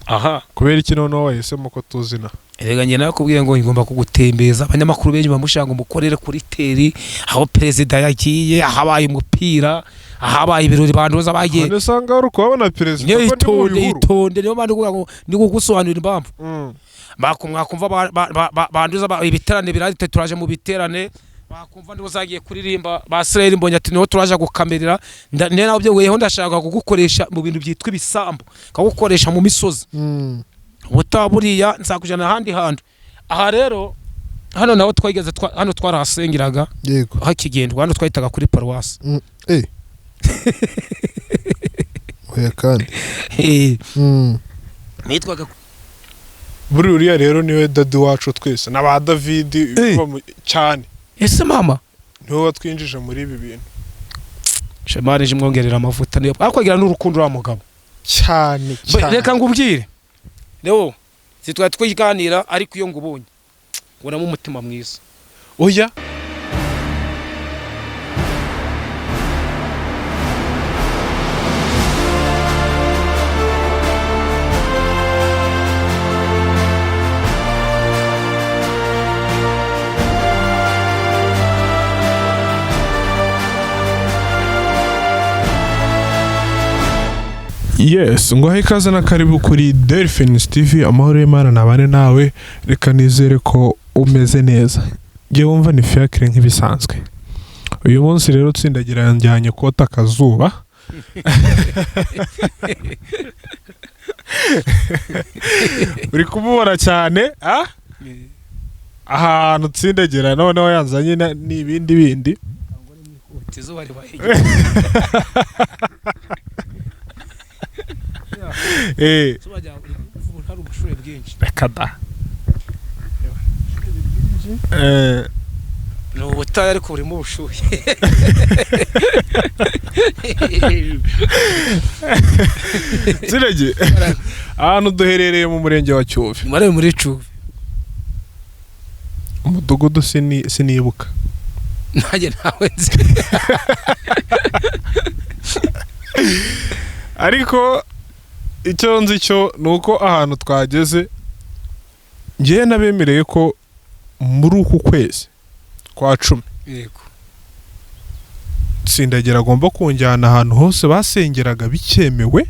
Aha. Kubera iki noneho wahisemo ko tuzina? Erega njye nakubwiye ngo ngomba kugutembeza. Abanyamakuru benshi bamushaka ngo mukorere kuri teri, aho perezida yagiye, ahabaye umupira, ahabaye ibirori, banduza bagiye. None usanga wari kuhabona perezida Niyo ko ndi mu itonde. bihuru. Itonde, niyo mpamvu ndikuvuga ngo ni kugusobanurira impamvu. Bakumva banduza ibiterane birari, turaje mu biterane, bakumva ndibo zagiye kuririmba ba Israel Mbonyi ati niho turaje gukamerera. Ne nawe byo ndashaka kugukoresha mu bintu byitwa ibisambo, kagukoresha mu misozi. Ubutaha buriya nzakujyana ahandi hantu. Aha rero hano naho twigeze hano twarahasengeraga. Yego. Hakigendwa hano twahitaga kuri paruwasi. Oya kandi. Nitwaga Buri uriya rero niwe daddy wacu twese na ba David cyane. Ese mama Niwe watwinjije muri ibi bintu. Shemari je mwongerera amavuta, niyo akwagira n'urukundo wa mugabo. Cyane cyane. Reka ngubwire rero, sitwa twiganira, ariko iyo ngubonye ubonamo umutima mwiza. Oya. Yes, ngo ikaze na karibu kuri Delphines TV. Amahoro y'Imana nabane nawe. Reka nizere ko umeze neza. Ngewe wumva ni Fiacre nk'ibisanzwe. Uyu munsi rero tsindagira njyanye kota akazuba. Uri kumubona cyane ah? Ahantu tsindagira noneho yanzanye n'ibindi bindi. Izuba ribaye. Izuba hari ubushuhe bwinshi. Reka da. Ni ubutayu ariko burimo ubushuhe. Tsindagira ahantu duherereye mu murenge wa Cyuve. Muri Cyuve. Umudugudu sinibuka. Nanjye ntawe nzi. Ariko icyo nzi cyo ni uko ahantu twageze ngewe nabemereye ko muri uku kwezi kwa 10 Yego. Tsindagira agomba kunjyana ahantu hose basengeraga bikemewe.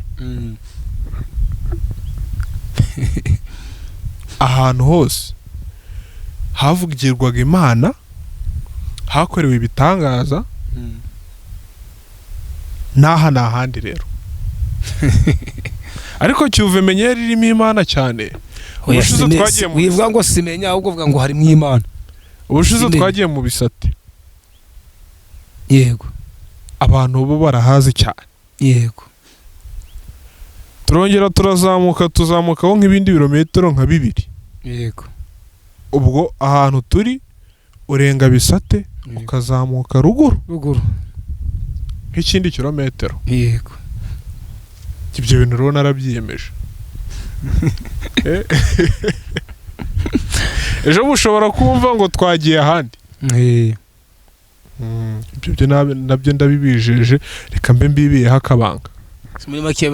Ahantu hose havugirwaga Imana, hakorewe ibitangaza. N'aha ni ahandi rero. Ariko Cyuve menye ririmo Imana cyane. Ubushize twagiye mu wivuga ngo simenya, ahubwo uvuga ngo harimo Imana. Ubushize twagiye mu Bisate. Yego. Abantu bo barahazi cyane. Yego. Turongera turazamuka, tuzamukaho nk'ibindi birometero nka 2. Yego. Ubwo ahantu turi urenga Bisate ukazamuka ruguru. Ruguru. Nk'ikindi kilometero. Yego. Ibyo bintu rero narabyiyemeje. Ejo mushobora kumva ngo twagiye ahandi. Ibyo nabyo ndabibijeje, reka mbe mbibiyeho akabanga. Muri make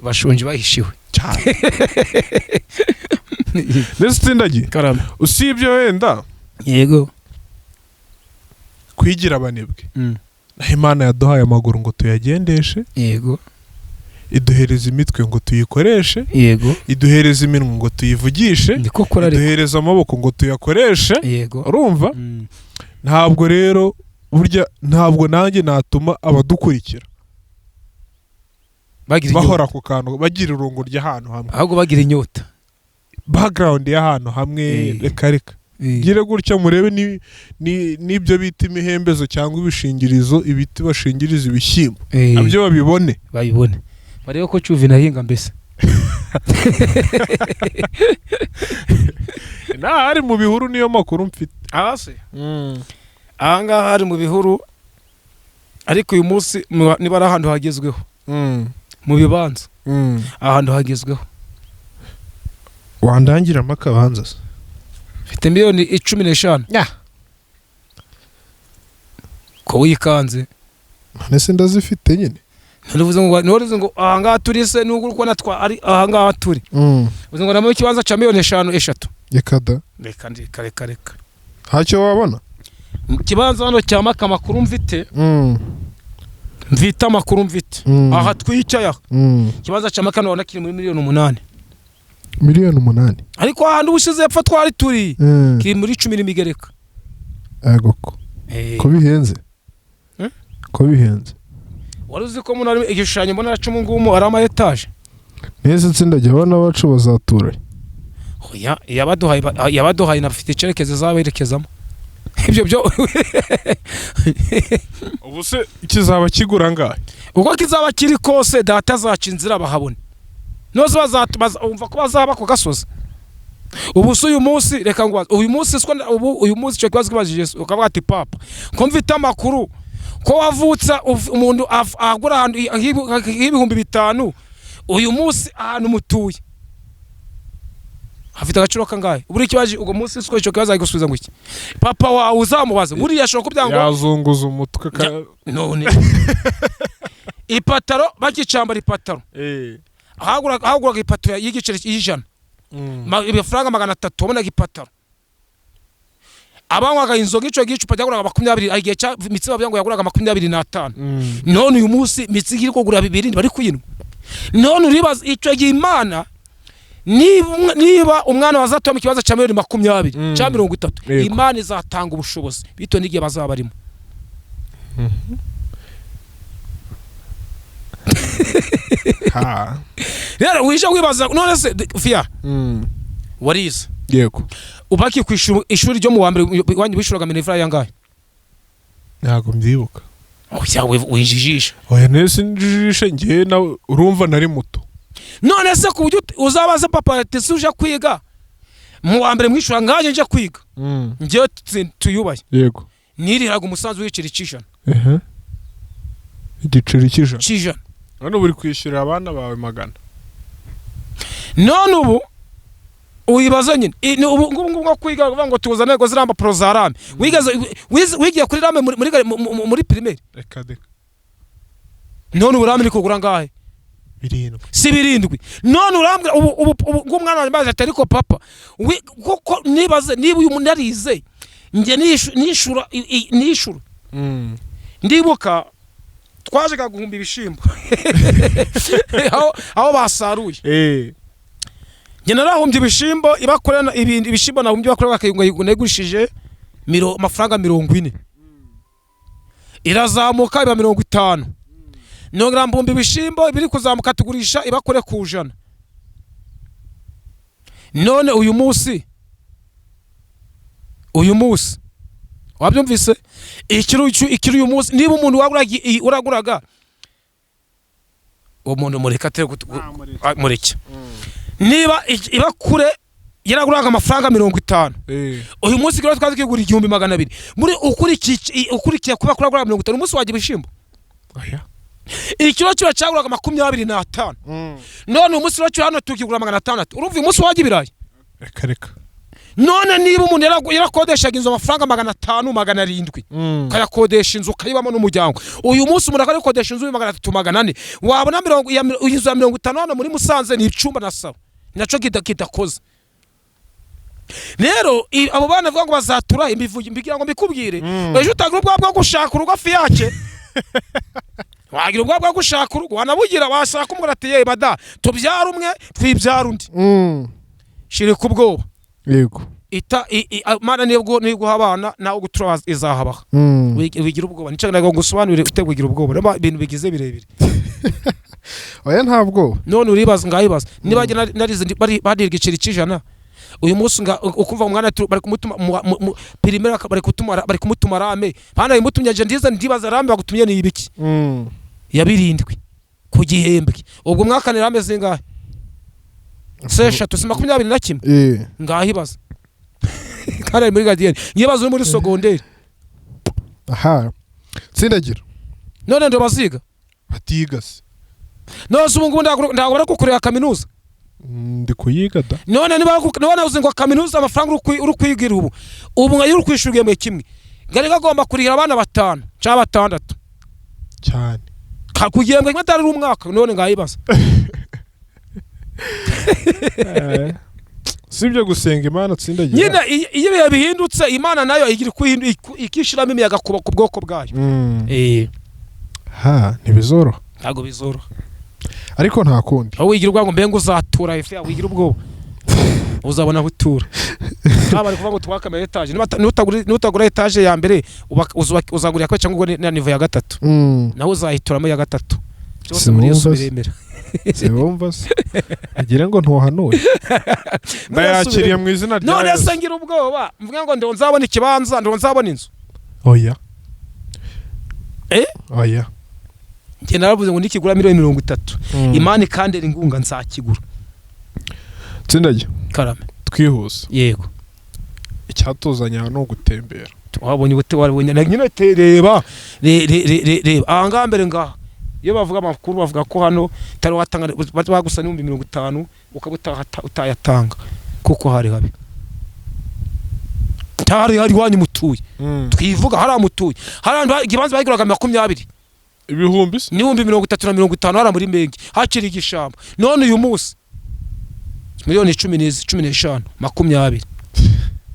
bashonje bahishiwe. Cyane. Ndetse tsindagiye. Karame. Usibye wenda. Yego. Kwigira abanebwe. Naho Imana yaduhaye amaguru ngo tuyagendeshe. Yego. Iduhereza imitwe ngo tuyikoreshe. Yego. Iduhereza iminwa ngo tuyivugishe. Iduhereza amaboko ngo tuyakoreshe. Yego. Urumva? Ntabwo rero burya ntabwo nanjye natuma abadukurikira bahora ku kantu bagira irungu ry'ahantu hamwe. Ahubwo bagira inyota. Background y'ahantu hamwe reka reka. Gire gutya murebe n'ibyo bita imihembezo cyangwa ibishingirizo, ibiti bashingiriza ibishyimbo. Nabyo babibone. Babibone. Barebe ko Cyuve nahinga mbese. Na ari mu bihuru niyo makuru mfite. Ahase. Aha ngaha ari mu bihuru, ariko uyu munsi niba ari ahantu hagezweho. Mu bibanza. Ahantu hagezweho. Wandangiramo akabanza se? Mfite miliyoni 15. Ko wikanze? None se ndazifite nyine. Ntuvuze ngo ntuvuze ngo aha ngaha turi se nubwo uri kubona twa ari aha ngaha turi. Uvuze ngo namo ikibanza cya miliyoni 5, 3. Reka da. Reka reka reka reka. Ntacyo wabona. Ikibanza hano cya Maka, amakuru mfite, mfite amakuru mfite, aha twicaye aha, ikibanza cya Maka nabona kiri muri miliyoni 8. Miliyoni 8. Ariko ahantu ubushize hepfo twari turi kiri muri 10 n'imigereka. Ego ko. Ko bihenze? Eh? Ko bihenze? Wari uzi ko muno harimo igishushanyo mbonera cy'umu ngumu ari ama etaje? Neza, tsindagira abana bacu bazatura. Oya, yabaduhaye nafite icyerekezo izaberekezamo ibyo byo. Ubu se kizaba kigura angahe? Uko kizaba kiri kose, data azaca inzira bahabone. Noze umva ko bazaba ku gasozi. Ubu se uyu munsi, reka ngo uyu munsi siko ubu uyu munsi icyo kibazo kibajije ukavuga ati: "Papa, ko mfite amakuru ko wavutse umuntu agura ahantu nk'ibihumbi 5, uyu munsi ahantu mutuye hafite agaciro kangahe?" Buri kibazo ubwo munsi siko icyo kibazo gusubiza ngo iki? Papa wawe uzamubaza, buriya ashobora kubyanga ngo Yazunguza umutwe ka. None ipataro bakicambara ipataro, haguraga ipataro y'igiceri y'ijana, amafaranga 300 wabonaga ipataro. Abanywaga inzoga icyo gihe icupa ryaguraga 20, igihe cya Mützig bavuga ngo yaguraga 25. None uyu munsi Mützig iri kugura 2 bari kuyinywa. None uribaza icyo gihe Imana niba umwana wazatura mu kibazo cya miliyoni 20 cya 30, Imana izatanga ubushobozi bitewe n'igihe bazaba barimo. Ha. Rero wije wibaza none se fiya, warize? Yego. Ubaki ku ishuri ryo mu wa mbere iwanyu bishuraga minerval yangahe? Ntabwo mbyibuka. Oya, wijijisha. Oya, nese njijishe ngewe nawe urumva nari muto. None se ku buryo uzabaza papa ati: "Se uje kwiga mu wa mbere mwishura?" Nkanjye nje kwiga, njyewe tuyubaye, niriraga umusanzu w'igiceri cy'ijana. Ehe, igiceri cy'ijana. Cy'ijana. None ubu uri kwishyurira abana bawe 100. None ubu uyibaza nyine ni ubu ngubu nko kwiga bavuga ngo tuzane ngo ziriya mpapuro za rame. Wigeze wigiye kuri rame muri primaire? Reka reka. None ubu rame iri kugura angahe? 7. Si 7? None urambwira ubu ng'umwana wanjye maze ati: "Ariko papa kuko nibaze niba uyu muntu yarize, njye nishura nishura." Ndibuka twajaga guhumba ibishimbo aho basaruye. Njye narahumbye ibishimbo ibakorera ibindi ibishimbo nahumbye ibakorera bakayunga, nagurishije amafaranga 40, irazamuka iba 50. Nongera mbumba ibishimbo biri kuzamuka, tugurisha ibakore ku 100. None uyu munsi wabyumvise ikiri uyu munsi, niba umuntu waguraga uraguraga uwo muntu mureka atere mureke. Niba ibakure yaraguraga amafaranga 50, uyu munsi kiro twazi kigura 1200. Muri ukurikiye kuba kuragura 50, umunsi wajya ibishimbo? Oya. Ikiro kiba cyaguraga 25, none uyu munsi kiro cyo hano tukigura 600. Urumva uyu munsi wajya ibirayi? Reka reka. None niba umuntu yarakodeshaga inzu amafaranga 500, 700, ukayakodesha inzu ukayibamo n'umuryango, uyu munsi umuntu akayikodesha inzu 300, 400, wabona mirongo inzu ya 50 hano muri Musanze ni icyumba na salo nacyo kidakoze. Rero abo bana bavuga ngo bazatura imivugo, mbigira ngo mbikubwire. Ejo utagira ubwoba bwo gushaka urugo fiyake, wagira ubwoba bwo gushaka urugo, wanabugira washaka umugore ati: "Yewe bada, tubyara umwe twibyara undi." Shirika ubwoba. Ita Mana nibwo niguha abana nawe gutura izahabaha. Wigira ubwoba, nicyo nago ngusobanurire utegugira ubwoba. Reba ibintu bigize birebire. Oya, ntabwo. None uribaza, ngahibaza niba njye narize badirwa igiceri cy'ijana, uyu munsi ukumva umwana bari kumutuma primaire, bari kumutuma rame bana yimutumye. Nje ndiza ndibaza: rame bagutumye ni ibiki? Ya 7 ku gihembwe. Ubwo mwaka ni rame zingahe se? Eshatu si 21? Ngahibaza kandi ari muri gardienne, nyibaza uri muri secondaire. Aha tsindagira. None ndo baziga. Batiga se? None se ubu ngubu ntabwo bari kukureba kaminuza? Ndi kuyiga da. None niba none uzi ngo kaminuza amafaranga uri kwigira ubu nka uri kwishyura igihembwe kimwe gari kagomba kurihira abana batanu cyangwa batandatu. Cyane. Ku gihembwe kimwe atari umwaka, none ngayibaza. Si ibyo gusenga Imana, tsindagira. Nyine iyo ibihe bihindutse, Imana nayo igira ikishiramo imiyaga ku bwoko bwayo. Ha, ntibizoroha. Ntabwo bizoroha. Ariko nta kundi. Aho wigira ubwoba ngo mbe ngo uzatura ife, wigira ubwoba uzabona aho utura. Ntabwo bari kuvuga ngo twubake ama etaje. Nutagura etaje ya mbere, uzagura iya kabiri cyangwa ugure na niveau ya gatatu, nawe uzayituramo iya gatatu. Byose muri Yesu Sinumva se. biremera. Siwumva se agira ngo ntuhanuye, ndayakiriye mu izina rya None Yesu. se ngira ubwoba mvuga ngo ndo nzabona ikibanza, ndo nzabona inzu? Oya. Eh? Oya. Njye naravuze ngo nikigura miliyoni 30, Imana ikandera ingunga, nzakigura. Tsindagira. Karame. Twihuse. Yego. Icyatuzanye aha ni ugutembera. Wabonye ubute, wabonye na nyine reba reba aha ngaha mbere ngaha. Iyo bavuga amakuru, bavuga ko hano utari watanga, bagusa n'50,000 ukaba utayatanga, kuko hari habi. Hari hari iwanyu mutuye, twivuga hariya mutuye, hari ahantu ikibanza baguraga 20 Ibihumbi se? n'30,000 na 50 hariya muri Menge hakiri igishamba. None uyu munsi miliyoni 10 n'izi, 15, 20.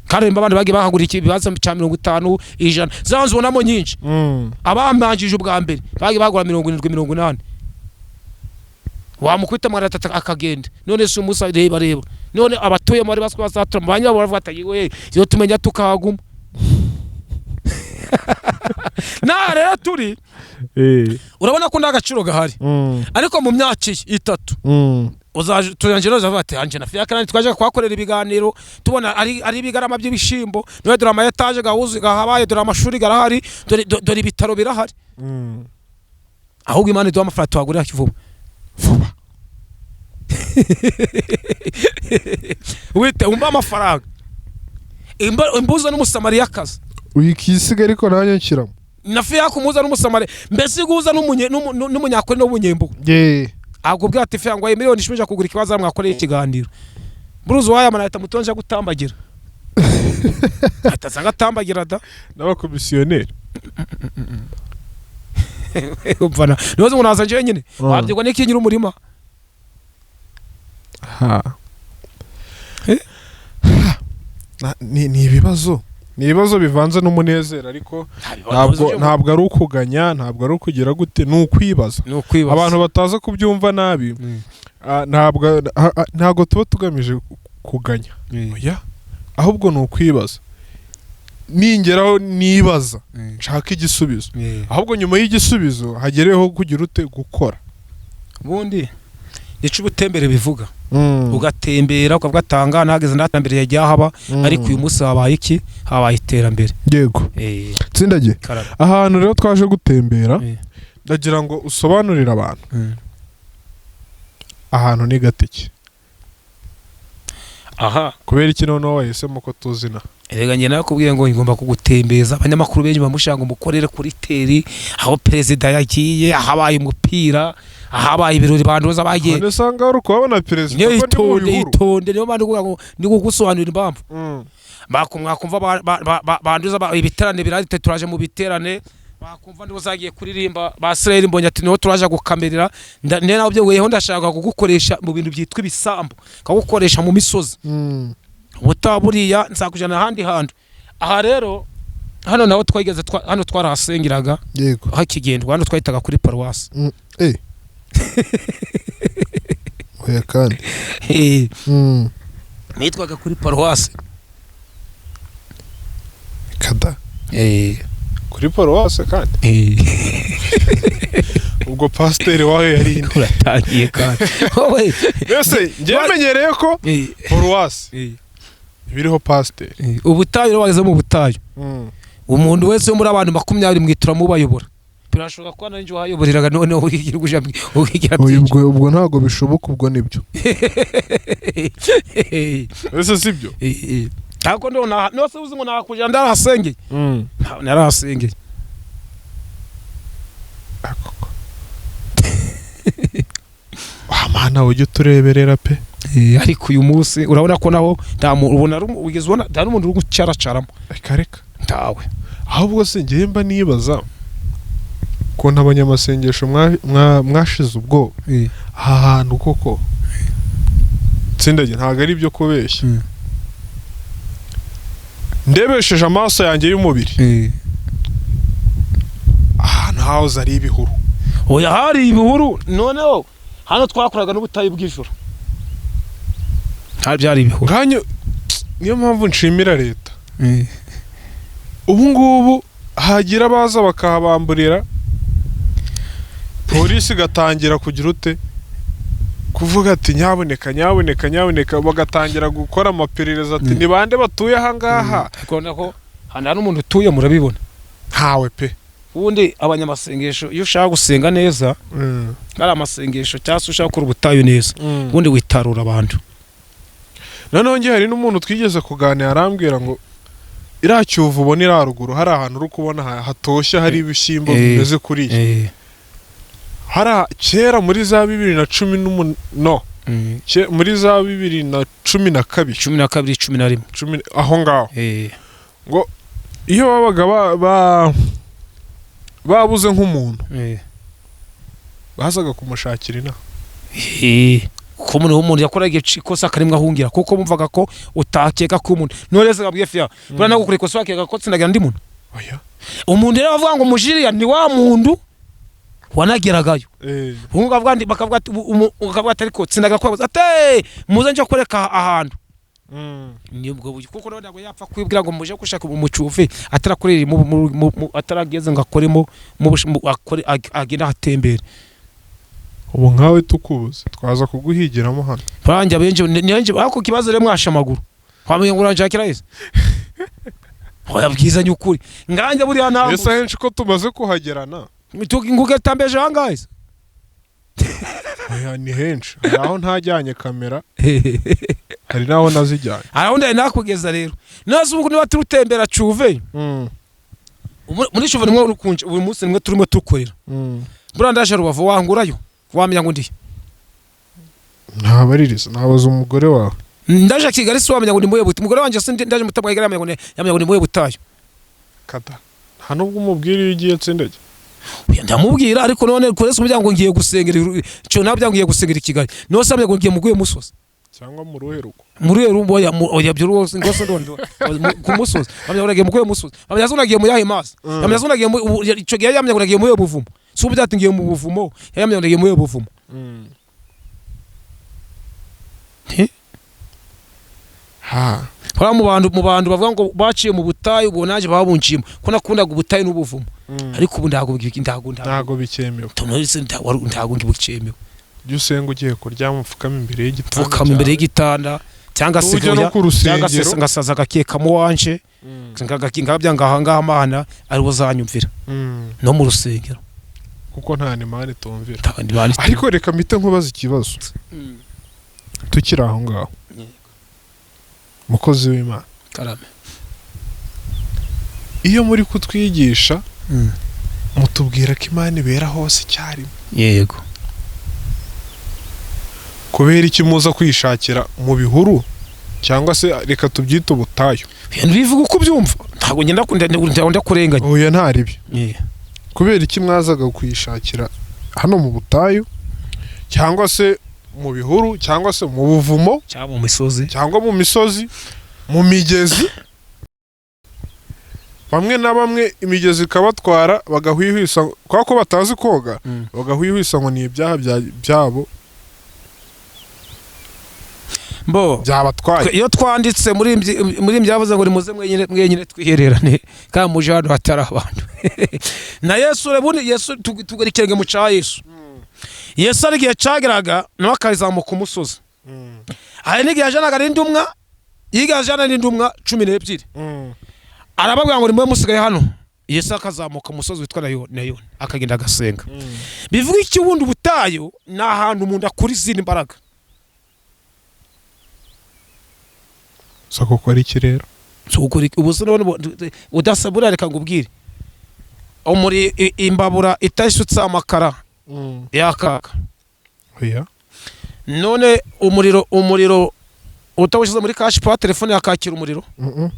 Kandi harimo abandi bagiye bahagura ikibanza cya 50, 100, za nzu ubonamo nyinshi. Abambanjije ubwa mbere bagiye bagura 70, 80, wamukubita 300 akagenda. None si umunsi, reba reba none abatuyemo bari baswe bazatura ba nyirabo baravuga ati: "We iyo tumenya tukahaguma." Naha rero turi, urabona ko nta gaciro gahari, ariko mu myaka iyi 3 uzaje turangira uzavuga ati: "Anje na Fiacre twaje kuhakorera ibiganiro, tubona ari ibigarama by'ibishimbo. None dore ama etaje gahuze gahabaye, dore amashuri garahari, dore ibitaro birahari." Ahubwo Imana iduha amafaranga tuhagurira vuba. Vuba. Wite umva amafaranga. Imbuza n'Umusamariyakazi. Uyikisiga ariko nanjye nshyiramo. Na Fiacre umuza n'Umusamariya, mbese iguza n'umunyakuri n'umunyembugo. Akubwira ati: "Fiacre, ngo miliyoni 10 ija kugura ikibazo mwakoreye ikiganiro." Buruzi wayamana ahita mutonje gutambagira, ahita asanga atambagira da. N'abakomisiyoneri. Umva, nibaze ngo naza njyewe nyine, wabyirwa n'iki nyiri umurima? Ha. Eh? Ni ibibazo, ni ibibazo bivanze n'umunezero, ariko ntabwo ari ukuganya, ntabwo ari ukugira gute, ni ukwibaza. Ni ukwibaza. Abantu bataza kubyumva nabi. Ntabwo tuba tugamije kuganya. Oya, ahubwo ni ukwibaza. Ningeraho nibaza, nshaka igisubizo, ahubwo nyuma y'igisubizo hagereho kugira ute? Gukora. Ubundi nico ubutembere bivuga, ugatembera ukavuga atanga nahageze, ndatambere yagiye haba, ariko uyu munsi habaye iki? Habaye iterambere. Yego. Tsindagiye. Karame. Ahantu rero twaje gutembera, ndagira ngo usobanurire abantu ahantu ni Gateke. Aha. Kubera iki noneho wahisemo ko tuzina? Erega njye nakubwiye ngo ngomba kugutembeza. Abanyamakuru benshi bamushaka ngo mukorere kuri teri, aho perezida yagiye, ahabaye umupira, ahabaye ibirori, banduza bagiye. None usanga wari ukubabona perezida Niyo ko ndi mu itonde. bihuru. Itonde, niyo mpamvu ndikuvuga ngo ndi kugusobanurira impamvu. Mwakumva banduza ibiterane birahari, turaje mu biterane, bakumva ndi uzagiye kuririmba ba Israel Mbonyi ati: "Niho turaje gukamerera." Ne nawe byeweho ndashaka kugukoresha mu bintu byitwa ibisambo, kagukoresha mu misozi. Ubutaha buriya nzakujyana ahandi hantu. Aha rero, hano naho twageze, hano twarahasengeraga. Hakigendwa hano twahitaga kuri paruwasi. Oya kandi. Nitwaga kuri paruwasi. Kada kuri paruwase kandi? Ubwo pasiteri wawe yari inde? Uratangiye kandi wowe. Mbese njyewe menyereye ko paruwase ibiriho pasiteri. Ubutayu rero, wageze mu butayu, umuntu wese wo muri abantu 20 mwitura mubayobora. Birashoboka ko nanjye wahayoboreraga, noneho ukigira ukigira Oya, byinshi. ubwo ntabwo bishoboka, ubwo nibyo. Ese sibyo? Ntabwo ndabona nose uzi ngo nakujya ndarahasengeye. Narahasengeye. Akoko. Wa Mana, ujye utureberera pe. Ariko uyu munsi urabona ko naho nta muntu ubona wigeze ubona, nta n'umuntu uri gucaracaramo. Reka reka. Ntawe. Ahubwo se njyewe mba nibaza. Ukuntu abanyamasengesho mwashize ubwoba aha hantu koko, tsindage, ntabwo ari ibyo kubeshya. Ndebesheje amaso yanjye y'umubiri, ahantu hahoze ari ibihuru. Oya, hari ibihuru. Noneho hano twakoraga n'ubutayu bw'ijoro, hari byari ibihuru. Nkanyo niyo mpamvu nshimira leta. Ubu ngubu hagira abaza bakahabamburira, polisi igatangira kugira ute, kuvuga ati: "Nyaboneka, nyaboneka, nyaboneka", bagatangira gukora amaperereza ati: "Ni bande batuye aha ngaha?" Ariko urabona ko hano hari n'umuntu utuye, murabibona. Ntawe pe. Ubundi abanyamasengesho, iyo ushaka gusenga neza, ari amasengesho cyangwa se ushaka gukora ubutayu neza, ubundi witarura abantu. Noneho njye hari n'umuntu twigeze kuganira, arambwira ngo iriya cyuvu ubona iri haruguru, hari ahantu uri kubona hatoshye, hari ibishyimbo bimeze kuriya, hari kera muri za 2018, no muri za 2012. 12, 11. 10 aho ngaho. Ngo iyo babaga babuze nk'umuntu, bazaga kumushakira inaha. Kuko umuntu yakoraga ikosa akarimwe ahungira, kuko bumvaga ko utakeka ko umuntu none se gabwiye fiya buriya nawe gukora ikosa wakeka ko tsindagira ndi muntu. Oya. Umuntu rero avuga ngo mujiriya ni wa muntu wanageragayo. Ubu bakavuga bakavuga ati ukavuga ati ariko tsindagira ko ati: "Eh, muze nje kwereka ahantu." Ni ubwo buryo, kuko rero ntabwo yapfa kwibwira ngo muje gushaka umucuve atarakorera atarageze ngo akoremo akore agende ahatembere. Ubu nkawe tukubuze twaza kuguhigiramo hano. Baranjye benje nyanjye, ariko kibazo rero mwasha amaguru wamenye ngo uranshakira ese? Oya, bwizanye ukuri, nganjye buriya ntabwo. Ese ahenshi ko tumaze kuhagerana? Ngugetambeje ahangahe se? Oya, ni henshi, hari aho ntajyanye kamera, hari n'aho nazijyanye. Hari aho ndari nakugeza rero nazo. Ubu niba turutembera cuve, muri cuve nimwe urukunje uyu munsi, nimwe turimo tukorera. Buriya ndaje Rubavu wangurayo, wamenya ngo ndi Ntabaririza, nabaza umugore wawe. Ndaje Kigali si wamenya ngo ndi muye buti umugore wanjye si ndaje mutabwa Kigali yamenya ngo ndi muye butayu. Kada nta nubwo umubwira iyo ugiye, tsindage? Oya, ndamubwira, ariko none kurese umuryango ngiye gusengera cyo nabyo ngiye gusengera i Kigali, none se ngo ngiye mu guye musozi? Cyangwa mu ruhe rugo? Muri iyo rumbo ya oya, byo rwose ngose ndondo ku musozi bamenya ngo nagiye mu guye musozi, bamenya ngo nagiye mu yahe mazi, bamenya ngo nagiye mu icyo gihe yamenya ngo nagiye mu buvumo. Si ubu byati ngiye mu buvumo, yamenya ngo nagiye mu buvumo. He? Ha. Hariya mu bantu bavuga ngo baciye mu butayu, ubwo nanjye babunciyemo ko nakundaga ubutayu n'ubuvumo, ariko ubu ntabwo Ntabwo bikemewe. Ntabwo ngibukemewe. Jya usenga ugiye kuryama, upfukama imbere y'igitanda Pfukama imbere cyawe. y'igitanda cyangwa se Ujya no oya, ku cyangwa se rusengero. ngasaza agakekamo wanje, ngabya ngaha ngaha Mana ariwo zanyumvira. No mu rusengero. Kuko nta nimani itumvira. Nta Imana. Ariko reka mpite nkubaza ikibazo tukiri aho ngaho. Yego. Mukozi w'Imana, Karame. iyo muri kutwigisha mutubwira ko Imana ibera hose icyarimwe. Yego. Kubera iki muza kwishakira mu bihuru, cyangwa se reka tubyite ubutayu? Bivuga uko ubyumva, ntabwo ngenda ndakurenganya. Oya, ntaribi. Kubera iki mwazaga kuyishakira hano mu butayu, cyangwa se mu bihuru, cyangwa se mu buvumo, cyangwa mu misozi, cyangwa mu misozi, mu migezi? Bamwe na bamwe imigezi ikabatwara bagahwihwisa, kubera ko batazi koga, bagahwihwisa ngo ni ibyaha byabo Mbo byabatwaye. Iyo twanditse muri byavuze ngo nimuze mwenyine mwenyine twihererane, kandi muje hano hatari abantu. Na Yesu rero, ubundi Yesu tugera ikirenge mu ca Yesu. Yesu ari igihe cageraga nawe akazamuka umusozi. Hari n'igihe yajanaga n'indumwa, yiga ajana n'indumwa 12, arababwira ngo nimwe musigaye hano. Yesu akazamuka umusozi witwa Nayoni, akagenda agasenga. Bivuga iki? Ubundi ubutayu ni ahantu umuntu akura izindi mbaraga. So gukora iki rero? Si ugukora iki? Ubu se none udasa buriya, reka ngubwire, umuri imbabura itashyutse amakara yakaka? Oya. None umuriro utawushyize muri cash power, telefone yakakira umuriro? Mm-mm.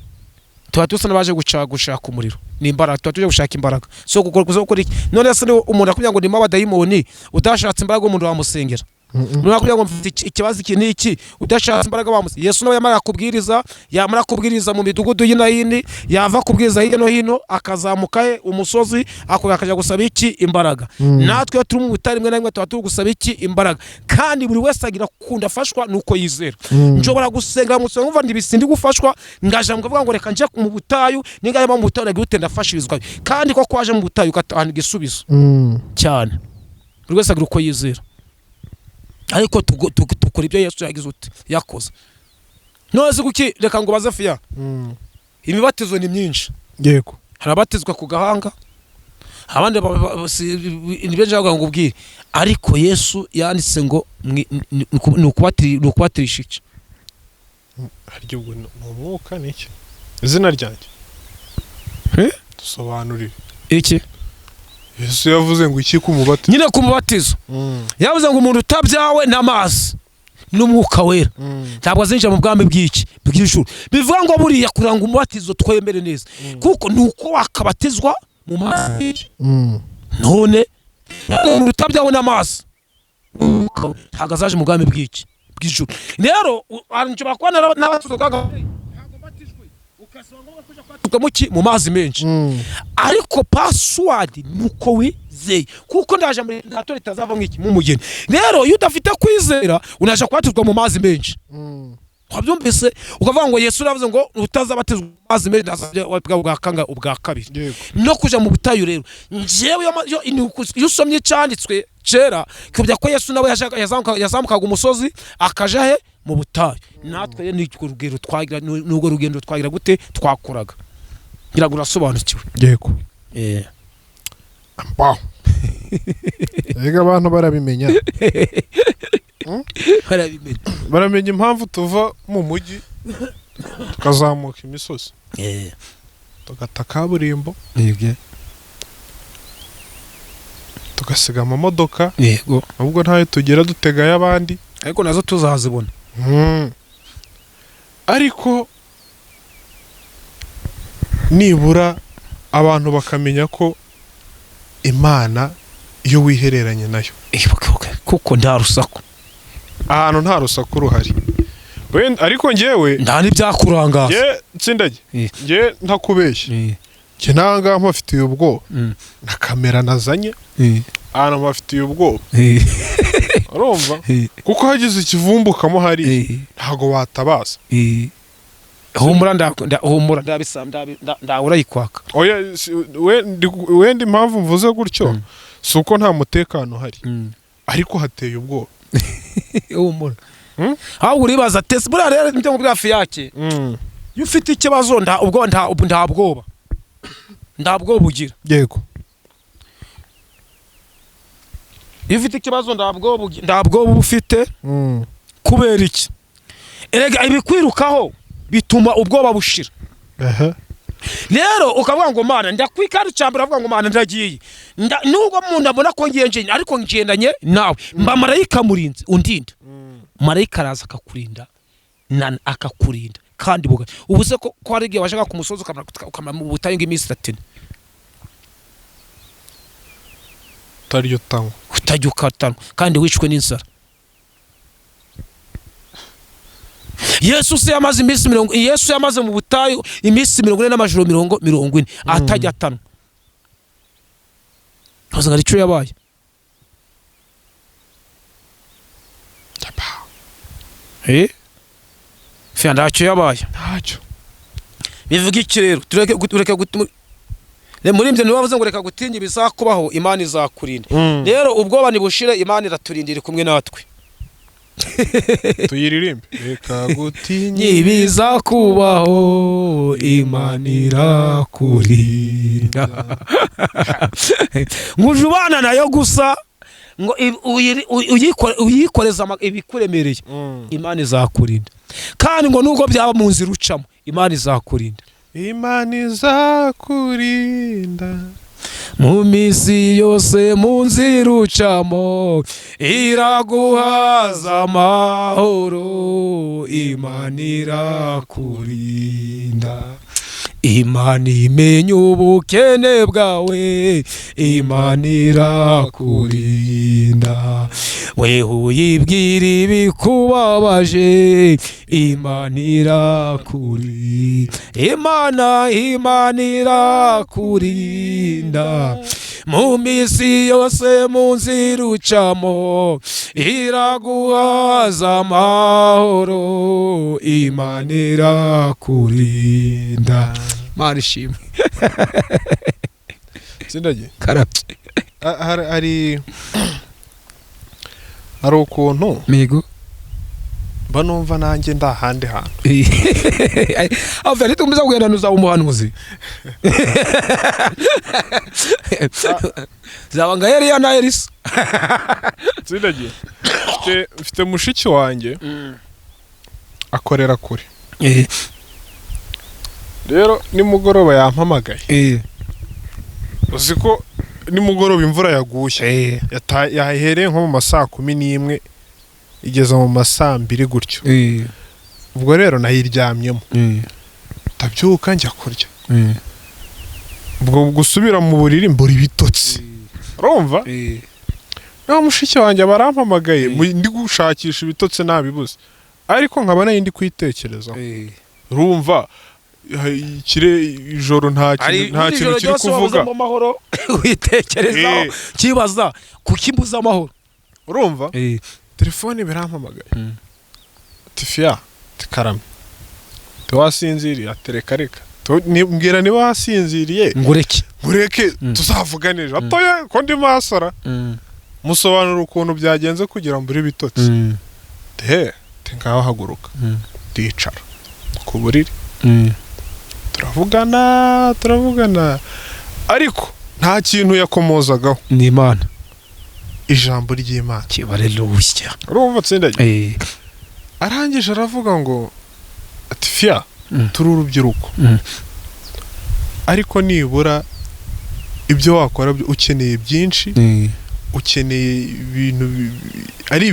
Tuba dusa n'abaje gushaka umuriro, ni imbaraga, tuba tuje gushaka imbaraga. So gukora iki? None se umuntu akubwira ngo ndimo abadayimoni, udashatse imbaraga umuntu wamusengera? Umuntu akubwira ngo mfite ikibazo iki n'iki, udashatse imbaraga wamusengera? Yesu nawe yamara kubwiriza mu midugudu y'inayini, yava kubwiriza hirya no hino akazamuka he umusozi, akajya gusaba iki? Imbaraga. Natwe iyo turi mu butari rimwe na rimwe tuba turi gusaba iki? Imbaraga. Kandi buri wese agira kunda afashwa nuko yizera. Nshobora gusenga mu nkumva ndibisindi gufashwa, ngaja mukavuga ngo reka nje mu butayu, ninga mu butayu nagira ute? Ndafashirizwa. Kandi ko kwaje mu butayu ugatahana igisubizo cyane. Buri wese agira uko yizera, ariko dukora ibyo Yesu yagize ute? Yakoze. None se kuki? Reka ngo baze fiya, imibatizo ni myinshi. Yego. Hari abatizwa ku gahanga, abandi nibyo nshaka ngo ubwire. Ariko Yesu yanditse ngo ni ukubatirisha iki? Harya ubwo ni umwuka, ni iki? Izina ryanjye. Dusobanurire. Iki? Yesu yavuze ngo iki ku mubatizo? Nyine ku mubatizo yavuze ngo umuntu utabyawe n'amazi n'umwuka wera ntabwo azinjira mu bwami bw'iki? Bw'ijuru. Bivuga ngo buriya kugira ngo umubatizo twemere neza, kuko ni uko wakabatizwa mu mazi. None umuntu utabyawe n'amazi ntabwo azaje mu bwami bw'iki? Bw'ijuru. Rero nshobora kuba n'abatizwa ntabwo mbatijwe, ugasaba ngombwa kuja kubatizwa mu ki? Mu mazi menshi. Ariko password ni uko wizeye, kuko ndaje muri ntato ritazava iki? Mu mugeni. Rero iyo udafite kwizera unaje kubatizwa mu mazi menshi, wabyumvise? Ukavuga ngo Yesu yaravuze ngo utazabatizwa mu mazi menshi ntazajya ubwa kanga ubwa kabiri. Yego. No kuja mu butayu rero, njyewe iyo usomye icyanditswe kera kibya ko Yesu nawe yazamukaga umusozi akaja he? Mu butayu. Natwe rero ni urwo rugendo twagira, ni urwo rugendo twagira gute? Twakoraga. Ngira ngo urasobanukiwe. Yego. Wow. Ega abantu barabimenya. Barabimenya. Baramenya impamvu tuva mu mujyi tukazamuka imisozi, tugata kaburimbo, tugasiga amamodoka. Yego. Nubwo ntayo tugera dutegayo abandi. Ariko nazo tuzazibona. Ariko nibura abantu bakamenya ko Imana iyo wihereranye nayo Okay. Kuko nta rusaku. Ahantu nta rusaku ruhari. Wenda ariko njyewe Nta n'ibyakurangaza. Njye tsindage, njye ntakubeshye, njye nanga mpafitiye ubwoba na kamera nazanye ahantu mpafitiye ubwoba, urumva, kuko hagize ikivumbukamo hariya ntago watabaza. Humura, humura, urayikwaka. Oya, wenda impamvu mvuze gutyo si uko nta mutekano uhari, ariko hateye ubwoba. Humura. Ahubwo uribaza tese buriya rero nibyo mubwira fiyake, iyo ufite ikibazo nta ubwo nta bwoba, nta bwoba ugira. Yego. Iyo ufite ikibazo nta bwoba nta bwoba uba ufite. Kubera iki? Erega ibikwirukaho bituma ubwoba bushira. Rero ukavuga ngo Mana ndakwikara, icyambere uravuga ngo Mana ndagiye, nubwo umuntu abona ko ngiye njyenyine, ariko ngendanye nawe, mba marayika murinzi undinda. Marayika araza akakurinda, akakurinda kandi buga ubu se ko hari igihe washaka ku musozi ukamara mu butayu ng'iminsi 30 utarya utanywa, utajya ukatanwa kandi wishwe n'inzara. Yesu se yamaze iminsi 40, Yesu yamaze mu butayu iminsi 40 n'amajoro 40 atajya atanwa, ntuzi ngo icyo yabaye. Fia ntacyo yabaye. Ntacyo. Bivuga iki rero? Tureke muri ibyo ntibavuze ngo reka gutinya ibizakubaho, Imana izakurinda. Rero ubwoba nibushire, Imana iraturindira kumwe natwe. Tuyiririmbe reka gutinya ibizakubaho, Imana irakurinda. Nguje ubana nayo gusa ngo uyikoreza ibikuremereye, Imana izakurinda. Kandi ngo nubwo byaba mu nzira ucamo, Imana izakurinda. Imana izakurinda mu minsi yose, mu nzira ucamo iraguhaza amahoro, Imana irakurinda. Imana imenya ubukene bwawe, Imana irakurinda. Weho uyibwira ibikubabaje, Imana irakurinda. Imana irakurinda mu minsi yose, mu nzira ucamo iraguhaza amahoro. Imana irakurinda. Imana ishimwe. Tsindagiye. Karabye. Hari ukuntu migo mba numva nanjye ndi ahandi hantu. Avuga ntitukomeza kugenda uzaba umuhanuzi, zaba nka Eliya na Elisa. Tsindagiye, mfite mushiki wanjye akorera kure. Rero nimugoroba yampamagaye. Uzi ko nimugoroba imvura yaguye, yahereye nko mu ma 11:00 igeza mu ma 2:00 gutyo. Ubwo rero nayiryamyemo, ndabyuka njya kurya. Ubwo gusubira mu buriri mbura ibitotsi, urumva? Naho mushiki wanjye barampamagaye, ndi gushakisha ibitotsi nabibuze, ariko nkaba nari ndi kwitekerezaho. Urumva ijoro nta kintu, nta kintu kiri kuvuga. Mu mahoro witekerezaho, kibaza kuki mbuze amahoro. Urumva, telefone birampamagaye. Ati: "Fiya." Ati: "Karame." "Wasinziriye?" Atereka reka. Mbwira niba wasinziriye. Ngureke. Mureke tuzavugane ejo. Atoye ko ndi masora. Musobanura ukuntu byagenze kugira ngo mbure ibitotsi. He ngaho haguruka. Ndicara ku buriri, turavugana, turavugana, ariko nta kintu yakomozagaho. Ni Imana. Ijambo ry'Imana. Kibarerushya. Urumva, tsindagiye, arangije aravuga ngo, ati: "Fiya, turi urubyiruko, ariko nibura ibyo wakora ukeneye byinshi, ukeneye ibintu ari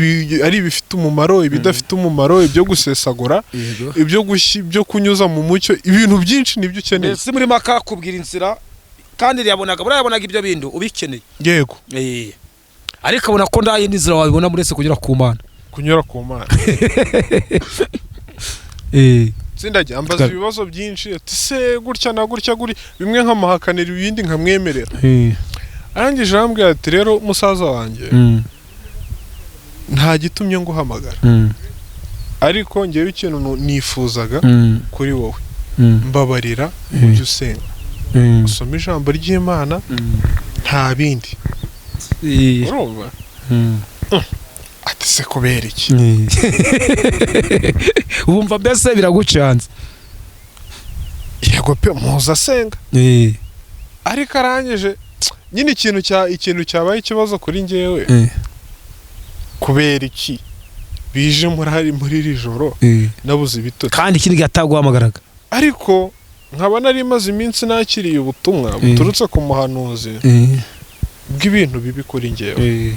ibifite umumaro, ibidafite umumaro, ibyo gusesagura, ibyo kunyuza mu mucyo, ibintu byinshi nibyo ukeneye." Mbese muri maka kubwira inzira, kandi yabonaga, buriya yabonaga ibyo bintu ubikeneye. Yego. Ariko abona ko nta yindi nzira wabibona uretse kunyura ku Mana. Kunyura ku Mana. Tsindagiye, ambaza ibibazo byinshi, ati: "Se gutya na gutya guri?" Bimwe nkamuhakanira, ibindi nkamwemerera. Arangije arambwira ati: "Rero musaza wanjye, nta gitumye nguhamagara, ariko ngewe ikintu nifuzaga kuri wowe, mbabarira ujye usenga, usome ijambo ry'Imana, nta bindi." Urumva? Ati: "Se kubera iki?" Wumva mbese biragucanze. Yego pe, muza asenga. Ariko arangije nyine ikintu cyabaye ikibazo kuri njyewe, kubera iki bije muri iri joro nabuze ibitotsi? Kandi ikindi gihe ataguhamagaraga. Ariko nkaba nari maze iminsi nakiriye ubutumwa buturutse ku muhanuzi bw'ibintu bibi kuri njyewe,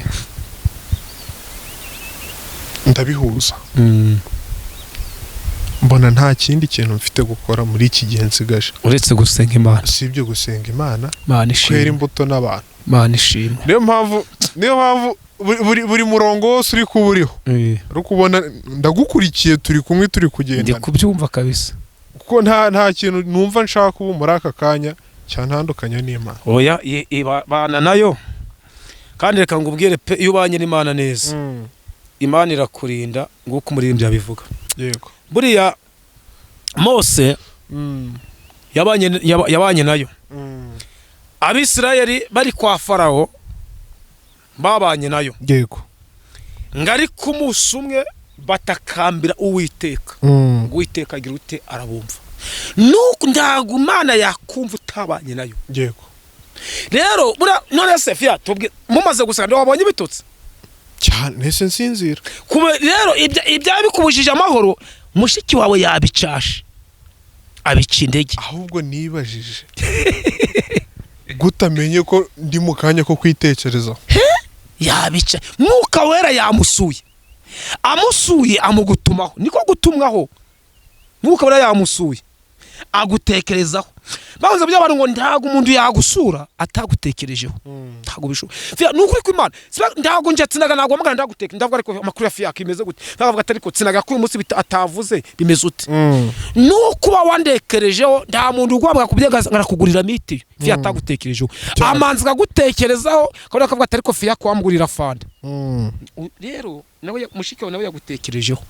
ndabihuza, mbona nta kindi kintu mfite gukora muri iki gihe nsigaje uretse gusenga Imana. Si ibyo gusenga Imana, Imana kwera ishimwe. imbuto n'abantu. Imana ishimwe. Niyo mpamvu buri murongo wose uri kuba uriho, uri kubona ndagukurikiye, turi kumwe, turi Ndi kugendana. kubyumva kabisa. Kuko nta kintu numva nshaka ubu muri aka kanya cyantandukanya n'Imana. Oya, bana nayo. Kandi reka ngubwire pe, iyo ubanye n'Imana neza, Imana irakurinda nguko umuririmbyi abivuga. Buriya Mose yabanye nayo. Abisirayeli bari kwa Farawo babanye nayo. Ngo ariko umunsi umwe batakambira Uwiteka, ngo Uwiteka agira ute? Arabumva. Nuko ntabwo Imana yakumva utabanye nayo. Rero buriya none se fiya, tubwe mumaze gusenga wabonye ibitotsi? Cyane, ese nsinzira. Kuba rero ibya bikubujije amahoro, mushiki wawe yabicashe, abica intege. Ahubwo nibajije gutamenye ko ndi mu kanya ko kwitekerezaho. Yabica, Mwuka Wera yamusuye, amusuye amugutumaho, niko gutumwaho. Mwuka Wera yamusuye. Agutekerezaho. Bavuze by'abantu ngo ntabwo umuntu yagusura atagutekerejeho, ntabwo bishoboka. Ni ukuri kw'Imana. Ntabwo njye tsinaga, ntabwo wamagana ndaguteka, ndavuga ariko amakuru ya Fiyaka imeze gute? Ndavuga ati ariko tsinaga ko uyu munsi atavuze bimeze ute? Nukuba wandekerejeho, nta muntu ugomba kubyenga arakugurira mitiyu Fiya atagutekerejeho. Amanzi akagutekerezaho, akabona akavuga ati ariko Fiya kwamugurira fanta. Rero nawe mushiki wawe nawe yagutekerejeho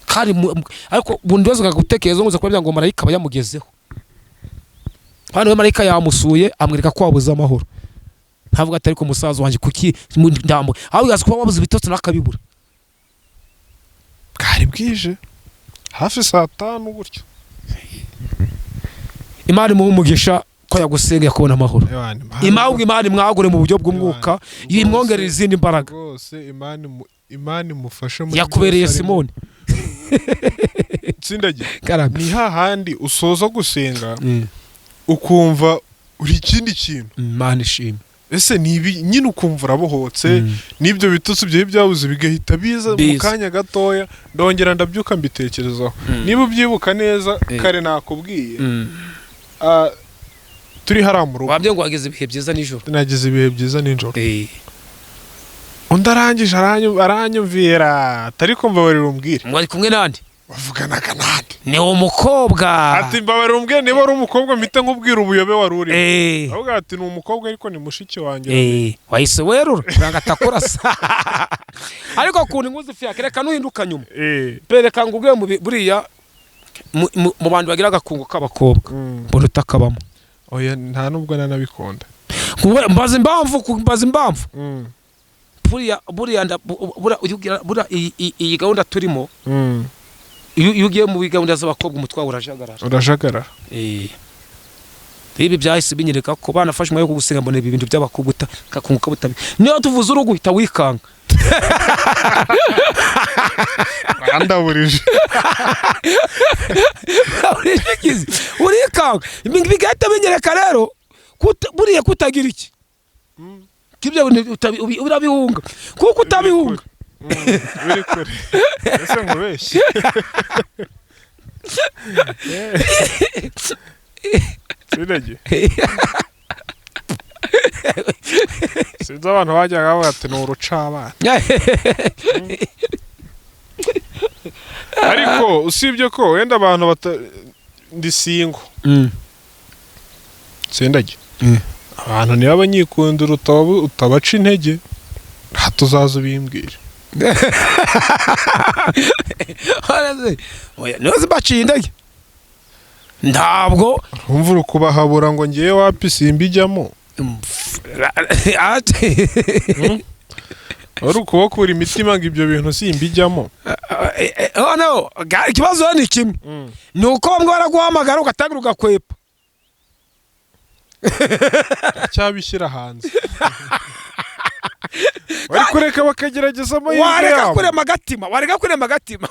kandi ariko bundi wese akagutekerezaho ngo uze kuba ngo marayika aba yamugezeho hano. We marayika yamusuye, amwereka ko wabuze amahoro, ntavuga ati ariko musaza wanjye kuki ndambo aho yaza kuba wabuze ibitotsi nakabibura. Bwari bwije hafi saa 5 gutyo. Imana imuhe umugisha ko yagusengeye kubona amahoro. Ewana, Imana- Impamvu Imana imwagure mu buryo bw'umwuka, Imana- imwongerera izindi mbaraga. Rwose Imana imufashe muri Yakubereye byose arimo. Simoni. Tsindagira. Karame. Ni hahandi usoza gusenga ukumva uri ikindi kintu. Imana ishimwe. Ese ni ibi nyine, ukumva urabohotse, n'ibyo bitotsi byari byabuze bigahita biza mu Biza. kanya gatoya. Ndongera ndabyuka mbitekerezaho. Niba ubyibuka neza, kare nakubwiye, turi hariya mu rugo. Wabyo ngo wagize ibihe byiza nijoro. Nagize ibihe byiza nijoro. Undi arangije aranyumvira, atari mbabarira umbwire. Mwari kumwe nande? Bavuganaga nande? Ni umukobwa. Ati mbabarira umbwire niba ari umukobwa, mpite nkubwira ubuyobe wari urimo. Avuga ati ni umukobwa ariko ni mushiki wanjye. Wahise werura kugira ngo atakurasa, ariko ukuntu inkuzi Fiyaka reka nuhinduka nyuma. Pereka ngo ubwe buriya mu bantu bagira agakungu k'abakobwa, mbona utakabamo. Oya, nta nubwo nanabikunda. Mbaza impamvu, mbaza impamvu. Buriya buriya iyi gahunda turimo, iyo ugiye mu gahunda z'abakobwa umutwe wawe urajagarara. Urajagarara. Ibi byahise binyereka ko banafashe umwanya wo kugusenga, mbona ibi bintu by'abakobwa kakunguka butabi, niyo tuvuze urugo uhita wikanga. Bandaburije. Urikizi urikanga. Ibi bigahita binyereka rero buriya kutagira iki kibyo bintu urabihunga kuko utabihunga. Biri kure, ese nkubeshye? Sinege sinzi, abantu bajyaga bavuga ati ni urucabana, ariko usibye ko wenda abantu bata ndi single. Sindage. Abantu niba banyikundira utabaca intege, hato uzaza ubimbwire. Oya, niyo zibaciye intege ntabwo. Wumva uri kubahabura ngo ngewe wapi, simbijyamo. Wari ukubakura imitima ngo ibyo bintu simbijyamo. Oh no, ikibazo ni kimwe, ni uko bamwe baraguhamagara ugatangira ugakwepa. Cyabishyira hanze, bari kureka bakagerageza amahirwe Wareka yabo. kurema agatima, wareka kurema agatima.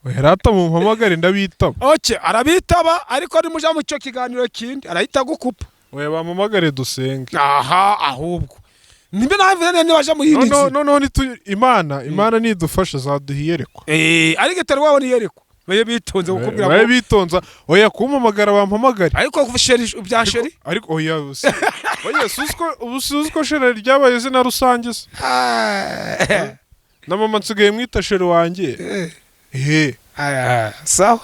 Rata mumpamagare ndabitaba. Okay, arabitaba, ariko nimuja mu cyo kiganiro kindi arahita agukupa. Oya, bampamagare dusenge. Aha, ahubwo nimba nawe niba aje mu yindi Noneho nzira. Noneho Imana nidufasha zaduha iyerekwa. Ariko itari wabona iyerekwa, baye bitonze kukubwira Babe ngo bitonza. Oya, kumpamagara bampamagare. Ariko chéri bya chéri. Ariko oya, oya, ubu si uzi ko chéri ryabaye izina rusange se? Na mama nsigaye mwita chéri wanjye he. Sawa,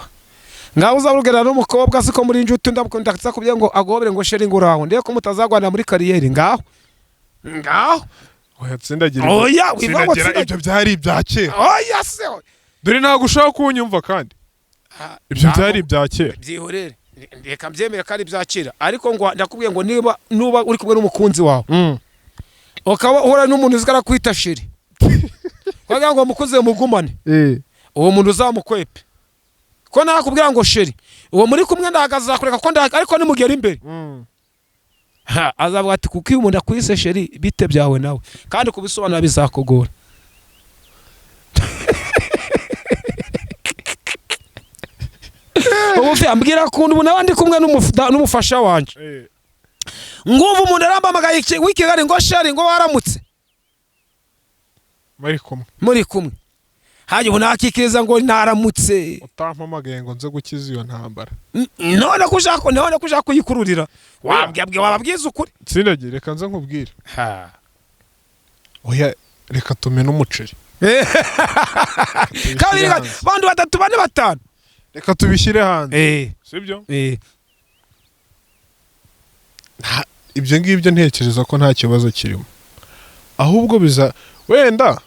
ngaho uzabugera n'umukobwa siko muri injuti, ndakunda kubwira ngo agobere ngo chéri ngo uraho, ndebe ko mutazagwana muri carrière. Ngaho ngaho. Oya, tsindagira. Oya, wiva ngo Tsindagira, tsindagira. ibyo byari ibya kera. Oya se. Dore ntabwo ushaka kunyumva kandi ibyo byari ibya kera. Byihorere, reka mbyemere ko ari ibya kera, ariko ngo ndakubwiye ngo niba nuba uri kumwe n'umukunzi wawe, ukaba uhura n'umuntu uzi ko arakwita chéri, kugira ngo mukuze mugumane, uwo muntu uzamukwepe ko nakubwira ngo chéri, uwo muri kumwe ntabwo azakureka ko ariko nimugera imbere, ha, azavuga ati kuko iyo umuntu akwise chéri bite byawe nawe, kandi kubisobanura bizakugora. Ubu ambwira ukuntu ubu nawe ndi kumwe n'umufasha wanjye, ngumva umuntu arampamagaye w'i Kigali ngo chéri ngo waramutse. Bari kumwe. Muri kumwe. Hanyuma ubu nakikiriza ngo naramutse. Utampamagaye ngo nze gukiza iyo ntambara. None ko ushaka kuyikururira, wababwiza ukuri. Tsindagira, reka nze nkubwire. Oya, reka tumene umuceri. Kabiri, bantu batatu, bane, batanu. Reka tubishyire hanze, sibyo? Ibyo ngibyo ntekereza ko nta kibazo kirimo, ahubwo biza wenda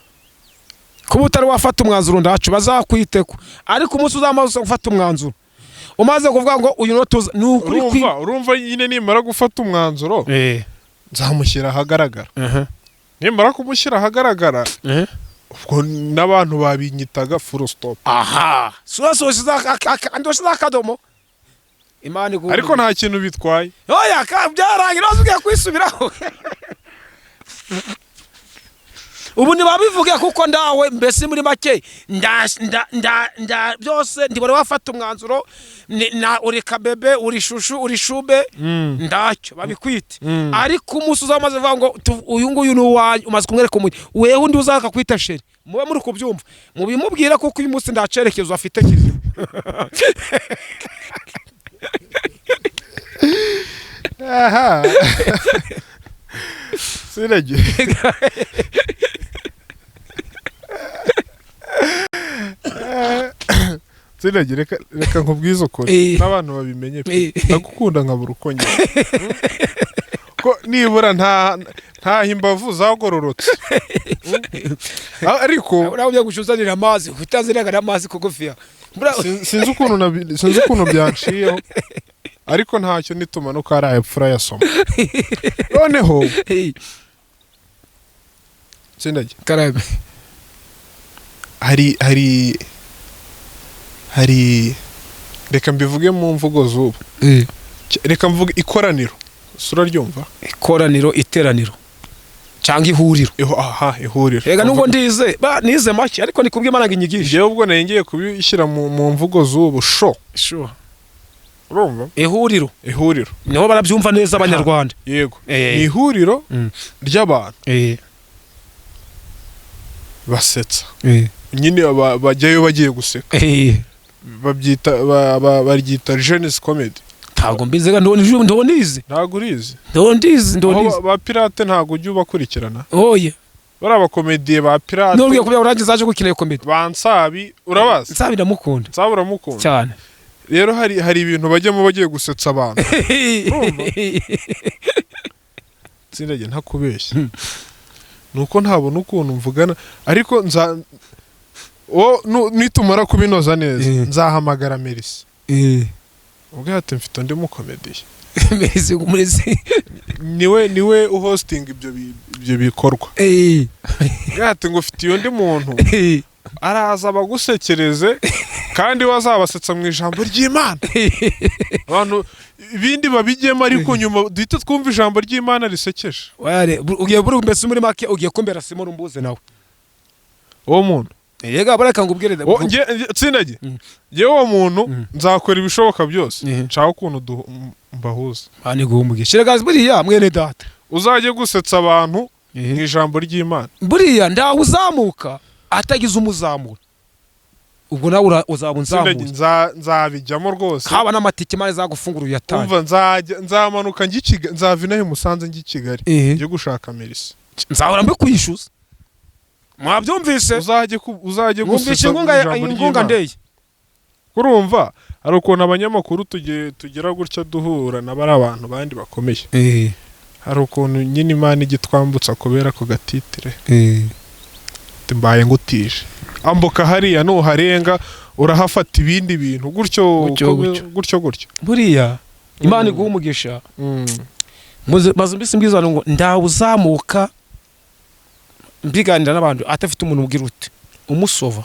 Kuba utari wafata umwanzuro, ndacu bazakwiteko, ariko umunsi uzamaze gufata umwanzuro, umaze kuvuga ngo uyu no tuza, ni ukuri. Urumva nyine, nimara gufata umwanzuro nzamushyira ahagaragara. Nimara kumushyira ahagaragara, ubwo n'abantu babinyitaga full stop. Aha ndoshiza akadomo, Imana iguhe. Ariko nta kintu bitwaye. Oya, byarangira ugiye kwisubiraho. Ubu ntibabivuge kuko ndawe, mbese muri make nda nda nda nda byose ntibari wafata umwanzuro. Na uri kabebe, uri shushu, uri shube, ndacyo babikwite. Ariko umunsi uzamaze kuvuga ngo uyu nguyu ni uwanjye, umaze kumwereka umujyi, wewe undi uzaka kwita chéri, mube muri kubyumva, mubimubwire, kuko uyu munsi nta cyerekezo afite kizima. Aha, siragiye. Siragiye, reka nkubwize ukuri n'abantu babimenye pe. Ndagukunda nkabura uko njye ko nibura nta imbavu zagororotse. Ariko Uraho ugiye gucuzanira amazi, utaziraga n'amazi kugufiya. Sinzi ukuntu byanciyeho, ariko ntacyo, nitumanuka hari ayapfa urayasoma noneho. Sindajya. Karame. Hari, reka mbivuge mu mvugo z'ubu, reka mvuge ikoraniro, si uraryumva? Ikoraniro, iteraniro cyangwa ihuriro. Aha, ihuriro. Rega nubwo ndize nize make, ariko ni kubw'Imana ngo inyigishe. Njyewe ubwo nari ngiye kubishyira mu mvugo z'ubu, sho. Sure. Urumva? Ihuriro. Ihuriro. Niho barabyumva neza abanyarwanda. Yego, ni ihuriro ry'abantu basetsa nyine, bajyayo bagiye guseka. Babyita baryita Jeunes Comedy. Ntabwo mbizi ga, ndonizi. Ntabwo urizi? Ndondizi. Aho Ndonizi. ba pirate ntabwo ujya ubakurikirana? Oye. Bari abakomediye ba pirate. Nubwo kubya urangiza aje gukina iyo comedy. Ba Nsabi urabazi? Nsabi ndamukunda. Nsabi uramukunda? Cyane. Rero hari ibintu bajyamo bagiye gusetsa abantu. Urumva? Tsindagiye, ntakubeshya, nuko ntabona ukuntu mvugana, ariko nza nitumara kubinoza neza nzahamagara Merisi, ubwo ati mfite undi mukomediye. Mbese muri Niwe uhostinga ibyo bikorwa. Ubwo ati ngo ufitiye undi muntu, araza abagusekereze, kandi we azabasetsa mu ijambo ry'Imana. Abantu ibindi babijyemo, ariko nyuma duhite twumva ijambo ry'Imana risekeje. Ware ugiye buri, mbese muri make ugiye kumbera Simon umbuze nawe. Uwo muntu. Yega, bareka ngubwire. Tsindage, njyewe uwo muntu nzakora ibishoboka byose nshaka ukuntu mbahuza. Ani guhumugisha. Rega buriya mwene data. Uzajye gusetsa abantu mu ijambo ry'Imana. Buriya ndawe uzamuka atagize umuzamura, ubwo nawe uzaba Tsindage, unzamuye. Nzabijyamo rwose. Haba n'amatike, Imana izagufungura uyatanga. Umva, nzamanuka njye i Kigali, nzava inaha i Musanze njye i Kigali njye gushaka Merisi. Nzahora mbikwishyuza, mwabyumvise? Uzajye Mwumvishe gusetsa mu inkunga ijambo inkunga ry'Imana. ndeye. Urumva hari ukuntu abanyamakuru tugira gutya duhura na bari abantu bandi bakomeye, hari ukuntu nyine Imana ijya itwambutsa kubera ako gatitire. Ati, mbaye ngutije, ambuka hariya, nuharenga urahafata ibindi bintu gutyo. Gutyo, gutyo. Gutyo gutyo. Buriya Imana iguha umugisha. Maze mbese mbwiza abantu ngo ndawe uzamuka mbiganira n'abantu atafite umuntu ubwira uti umusova.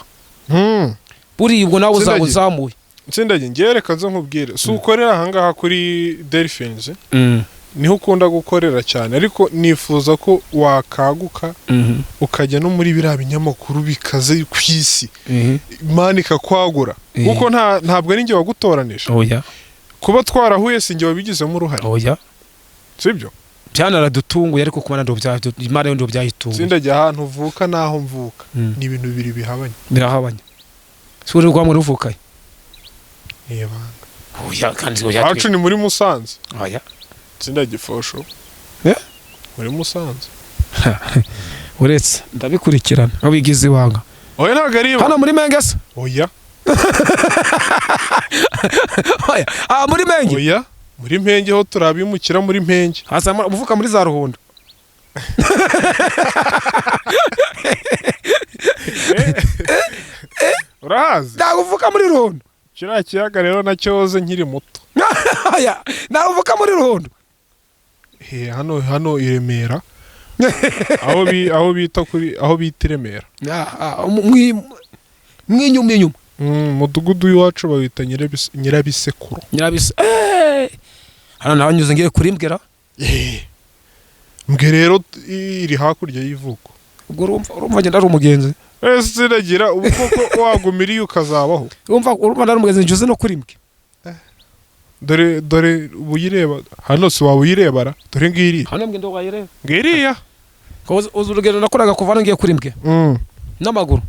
Buriya ubwo nawe uzaba Tsindagiye. uzamuye. Tsindagiye, ngewe reka nze nkubwire, si ukorera ahangaha kuri Delphins niho ukunda gukorera cyane, ariko nifuza ko wakaguka ukajya no muri biriya binyamakuru bikaze ku isi, Imana ikakwagura, kuko ntabwo ari njye wagutoranije. Oya. Kuba twarahuye si njye wabigizemo uruhare. Oya. Sibyo? Byanaradutunguye, ariko kumana ndo bya Imana yo ndo byayitunguye. Tsindagira, ahantu uvuka n'aho mvuka ni ibintu bibiri bihabanye. Birahabanye. Si uri rwamwe ruvukaye? Ni ibanga. Oya, kandi oya. Iwacu ni muri Musanze. Oya. Tsindagira fosho. Eh? Muri Musanze. Uretse ndabikurikirana aho bigize ibanga. Oya, ntabwo ari ibanga. Hano muri Menge se? Oya. Oya, ah, muri Menge. Oya, muri Mpenge ho turabimukira muri Mpenge. Hasa uvuka muri za Ruhundo. Urahazi? Ntabwo uvuka muri Ruhundo. Kiriya kiyaga rero nacyoze nkiri muto. Oya, ntabwo uvuka muri Ruhundo. He, hano i Remera, aho bita kuri, aho bita i Remera. Ah, ah, mwinyuma inyuma. Mudugudu w'iwacu bawita Nyirabisekuru. Nyirabise, hano nahanyuze ngiye kuri Mbwira. Mbwe rero iri hakurya y'ivuko. Ubwo urumva ngenda ari umugenzi. Ese sinagira ubu koko wagumiriye ukazabaho? Urumva ndari umugenzi njuze no kuri Mbwe. Dore ubuyireba hano, si waba uyirebara, dore ngiriya. Hano Mbwe ndo wayireba. Ngiriya. Uzi urugendo nakoraga kuva hano ngiye kuri Mbwe n'amaguru?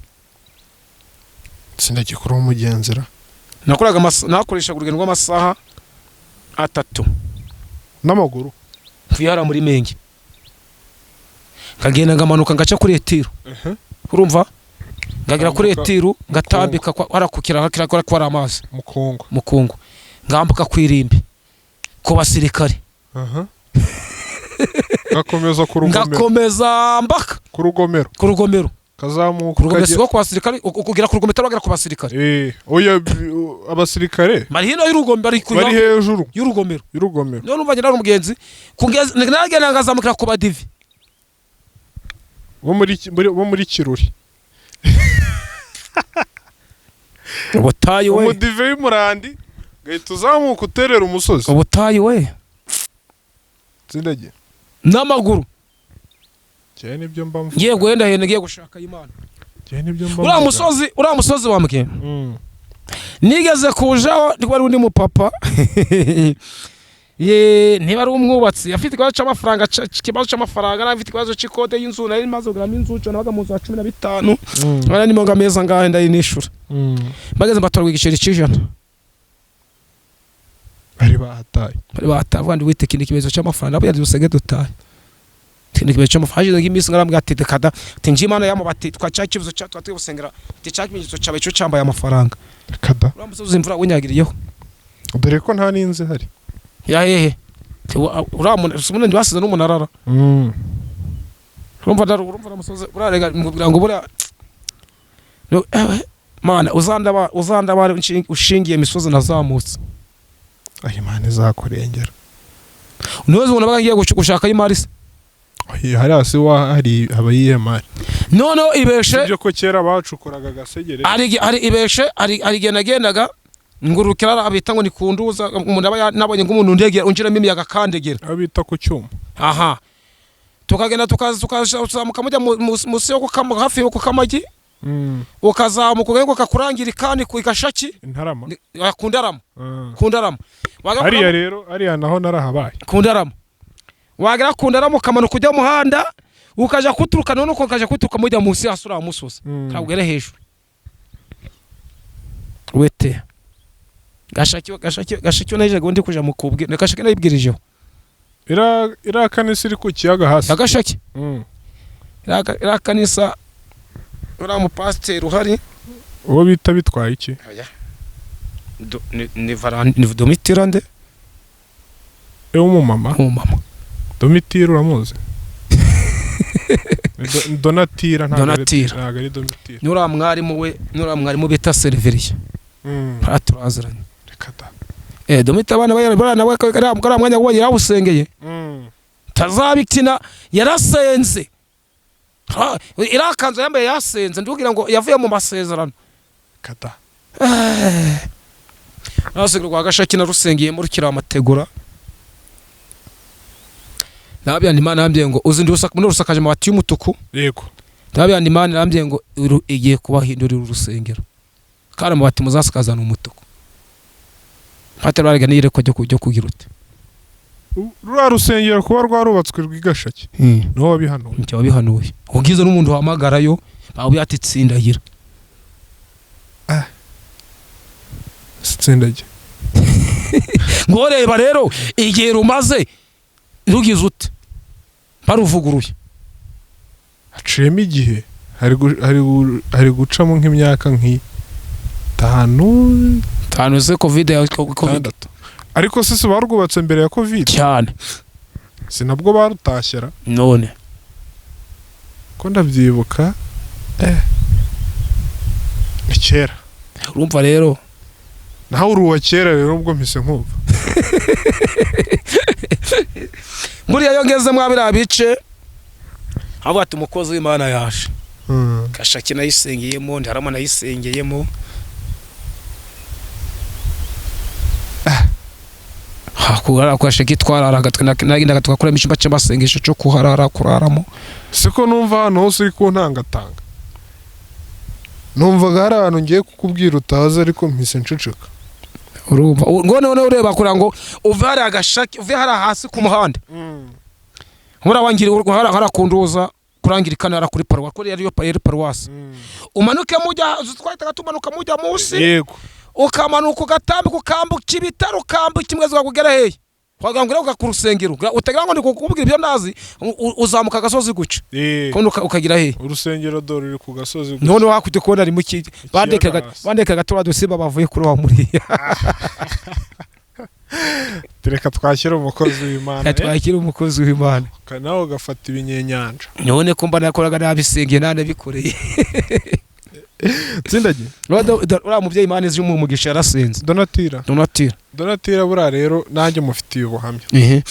Sinagiye kuri umugenzira. Nakoraga nakoreshaga urugendo rw'amasaha 3 n'amaguru. Mvuye hariya muri Menge nkagenda ngamanuka ngaca kuri Etiru. Urumva ngagera kuri Etiru ngatambika hariya ku kiraro kiri ko hari amazi. Mukongo. Mukongo, ngambuka ku irimbi ku basirikare. Ngakomeza ku rugomero. Ngakomeza mbaka ku rugomero. Ku rugomero. Kazamuka ku rugomero, si ku basirikare, ukugera ku rugomero utaragera ku basirikare. Oya, abasirikare bari hino y'urugomero, bari bari hejuru y'urugomero. Y'urugomero. None umva ngenda ari umugenzi kugeza nagenda ngazamukira ku badivi bo muri Kiruri. Ubutayu we. Umudive w'Imurandi gahita uzamuka uterera umusozi. Ubutayu we. Tsindagiye. N'amaguru. Cyane nibyo mba mvuga. Ngiye guhenda henda ngiye gushaka Imana. Cyane nibyo mba. Uriya musozi wa Mbwe. Nigeze kujaho ndi wari undi mupapa. Ye, niba ari umwubatsi afite ikibazo cy'amafaranga, ikibazo cy'amafaranga, nari afite ikibazo cy'ikode y'inzu, nari maze kuguramo inzu nabaga mu nzu ya 15. Nari ndimo ngameza ngahe ndayinishura. Bageze mbatorwa igiceri cy'ijana. Bari bahataye. Bari bahataye, ndi wite ikindi kibazo cy'amafaranga, nabo yadusege dutaye. Ikindi kibazo cy'amafaranga, hashize nk'iminsi ngarambwira ati dekada, ati nje Imana yamubati twa cya kibazo cya twatuye gusengera, ati cya kimenyetso cyawe cyo cyambaye amafaranga. Dekada. Uriya musozi imvura winyagiriyeho. Dore ko nta n'inzu ihari. Ya hehe. Uriya muntu basize n'umunarara. Urumva urumva musozi urarega mbwira ngo buriya Mana uzandaba ushingiye imisozi nazamutse. Ayo Imana izakurengera. Ntuzi umuntu abaga ngiye gushaka imari se. Hari hasi wa hari abayiye mari. None ibeshe ibyo ko kera bacukoraga gasegere. Ari ibeshe ari genagendaga ngurukira abita ngo nikunduza umuntu aba nabonye ngumuntu ndegera unjiramo imiyaga kandegera. Abita ku cyuma. Aha. Tukagenda tukazamuka mujya musi yo kukama hafi yo kukamagi. Ukazamuka ugaye kakurangira ikani ku igashaki. Intarama. Kundarama. Kundarama. Hariya rero hariya naho narahabaye. Kundarama. Wagera kundarama ukamanuka ujya muhanda ukaja kuturuka none ukaja kuturuka mujya musi hasura musozi. Kabwere hejuru. Wete. Gashaki naje ngo ndi kuja mukubwe. Gashaki nayibwirijeho. Ira kanisa iri ku kiyaga hasi. Gashaki. Ira kanisa ura mu pasteur uhari. Uwo bita bitwaye iki? Oya. Ni Domitira nde? Umumama. Umumama. Domitira uramuzi? Donatira ntabwo ari Domitira. Nura mwarimu we, nura mwarimu bita Serverie. Turaziranye. Reka da. Domitira abana bayara nawe kara mwanya wo yarawusengeye. Tazabikina yarasenze. Irakanzu yambaye yasenze ndugira ngo yavuye mu masezerano. Kata. Nasengera kwa Gashaki narusengeye muri kiramategura. Nabya Imana yambye ngo uzi ndi rusakaje amabati y'umutuku. Yego. Nabya Imana yambye ngo igiye kubahindurira urusengero. Kandi amabati muzasakazana umutuku. Patero barega niyire ko cyo kugira ute. Ruriya rusengero kuba rwarubatswe rw'Igashaki, niho wabihanuye? Njye wabihanuye. Ubwiza n'umuntu wahamagarayo bawe ati tsindagira. Tsindagira. Ngo reba rero igihe rumaze rugize ute baruvuguruye. Haciyemo igihe, hari gucamo nk'imyaka nk'itanu. Tanu se Covid Covid. 6. Ariko se si barwubatse mbere ya Covid? Cyane. Si nabwo barutashyera? None. Ko ndabyibuka, ni kera. Urumva rero. Nawe uri uwa kera rero, ubwo mpise nkumva. Buriya iyo ngeze mwa biriya bice avuga ati umukozi w'Imana yaje. Gashaki nayisengeyemo, Ntarama nayisengeyemo. Hakurara kwa Gashaki twararaga, nagendaga tugakuramo icyumba cy'amasengesho cyo kuharara kuraramo. Siko numva ahantu hose uri kuntangatanga, numvaga hari ahantu ngiye kukubwira utazi, ariko mpise nceceka. Urumva ngo none ureba kugira ngo uve hariya Gashaki, uve hariya hasi ku muhanda, nkura wangira hariya kunduza kurangirikana hariya kuri paruwasi, kuri ariyo yari paruwasi, umanuke mujya, twahitaga tumanuka mujya munsi. Ukamanuka ugatambika, ukambuka ibitaro, ukambuka imwe zikakugera hehe, wagira ngo uravuga ku rusengero, utagira ngo ndi kukubwira ibyo ndazi, uzamuka agasozi guca kono ukagira hehe. Urusengero dore ruri ku gasozi gusa. None wakujya kubona ari muki bandekaga hasi. Bandekaga turiya dusimba bavuye kuri wa muriya. Reka twakire umukozi w'Imana. Twakira umukozi w'Imana. Nawe ugafata ibinyenyanja. None ko mba nakoraga nabisengeye nanabikoreye. Tsindagiye. Uriya mubyeyi Imana izi umugisha, yarasenze. Donatira. Donatira. Donatira buriya rero nanjye mufitiye ubuhamya. Ehe,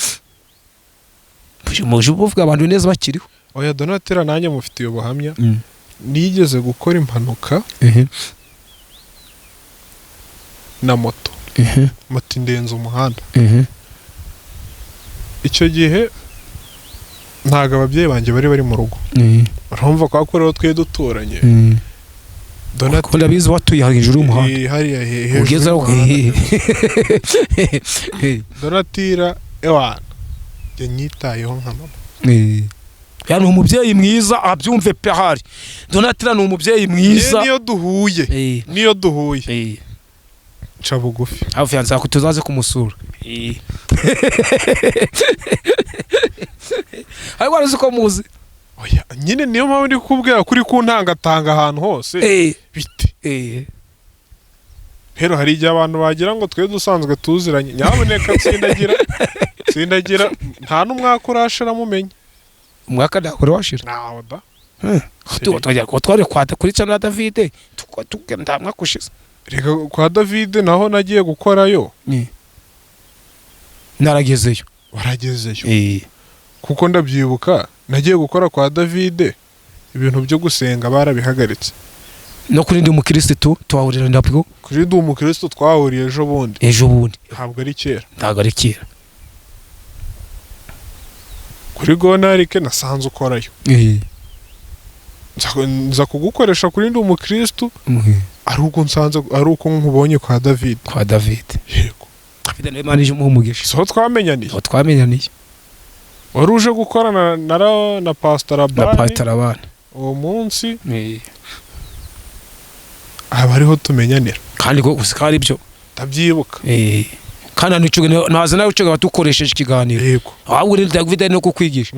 muje uvuga abantu neza bakiriho. Oya, Donatira nanjye mufitiye ubuhamya. Nigeze gukora impanuka na moto, moto indenza umuhanda. Icyo gihe ntabwo ababyeyi banjye bari mu rugo, urumva kwa ko rero twe duturanye. Ko ndabizi watuye hejuru y'umuhanda. Hariya hejuru ugeze aho y'umuhanda. Donatira ewana yanyitayeho nka mama. Ya, ni umubyeyi mwiza, abyumve pe, ahari Donatira ni umubyeyi mwiza. Niyo duhuye, niyo duhuye nca bugufi. Hafi yanze tuzaze kumusura. Ariko wari uzi ko muzi? Oya nyine, niyo mpamvu ndi kukubwira kuri kuntangatanga ahantu hose bite. Rero hari igihe abantu bagira ngo twe dusanzwe tuziranye. Nyabuneka tsindagira, tsindagira nta n'umwaka urashira mumenye. Umwaka ntabwo washira. Ntawo da. Twajya ko twari kwa kuri channel ya David, nta mwaka ushize. Reka, kwa David naho nagiye gukorayo. Naragezeyo. Waragezeyo, kuko ndabyibuka nagiye gukora kwa David, ibintu byo gusenga barabihagaritse. No kuri Ndi Umukirisitu tuhahurira nabwo. Kuri Ndi Umukirisitu twahuriye ejo bundi. Ejo bundi. Ntabwo ari kera. Ntabwo ari kera. Kuri Gonarike nasanze ukorayo, nza kugukoresha kuri Ndi Umukirisitu ari uko nsanze, ari uko nkubonye kwa David. Kwa David. Yego. David nawe Imana ije umuha umugisha. Siho twamenyaniye? Aho twamenyaniye. Wari uje gukorana na Pastor na Rabani Pastor Rabani. Uwo munsi aba ariho tumenyanira. Kandi ko gusa ari byo. Ndabyibuka. Kandi naza nawe ucuga batukoresheje ikiganiro. Ahubwo rero David ari no kukwigisha.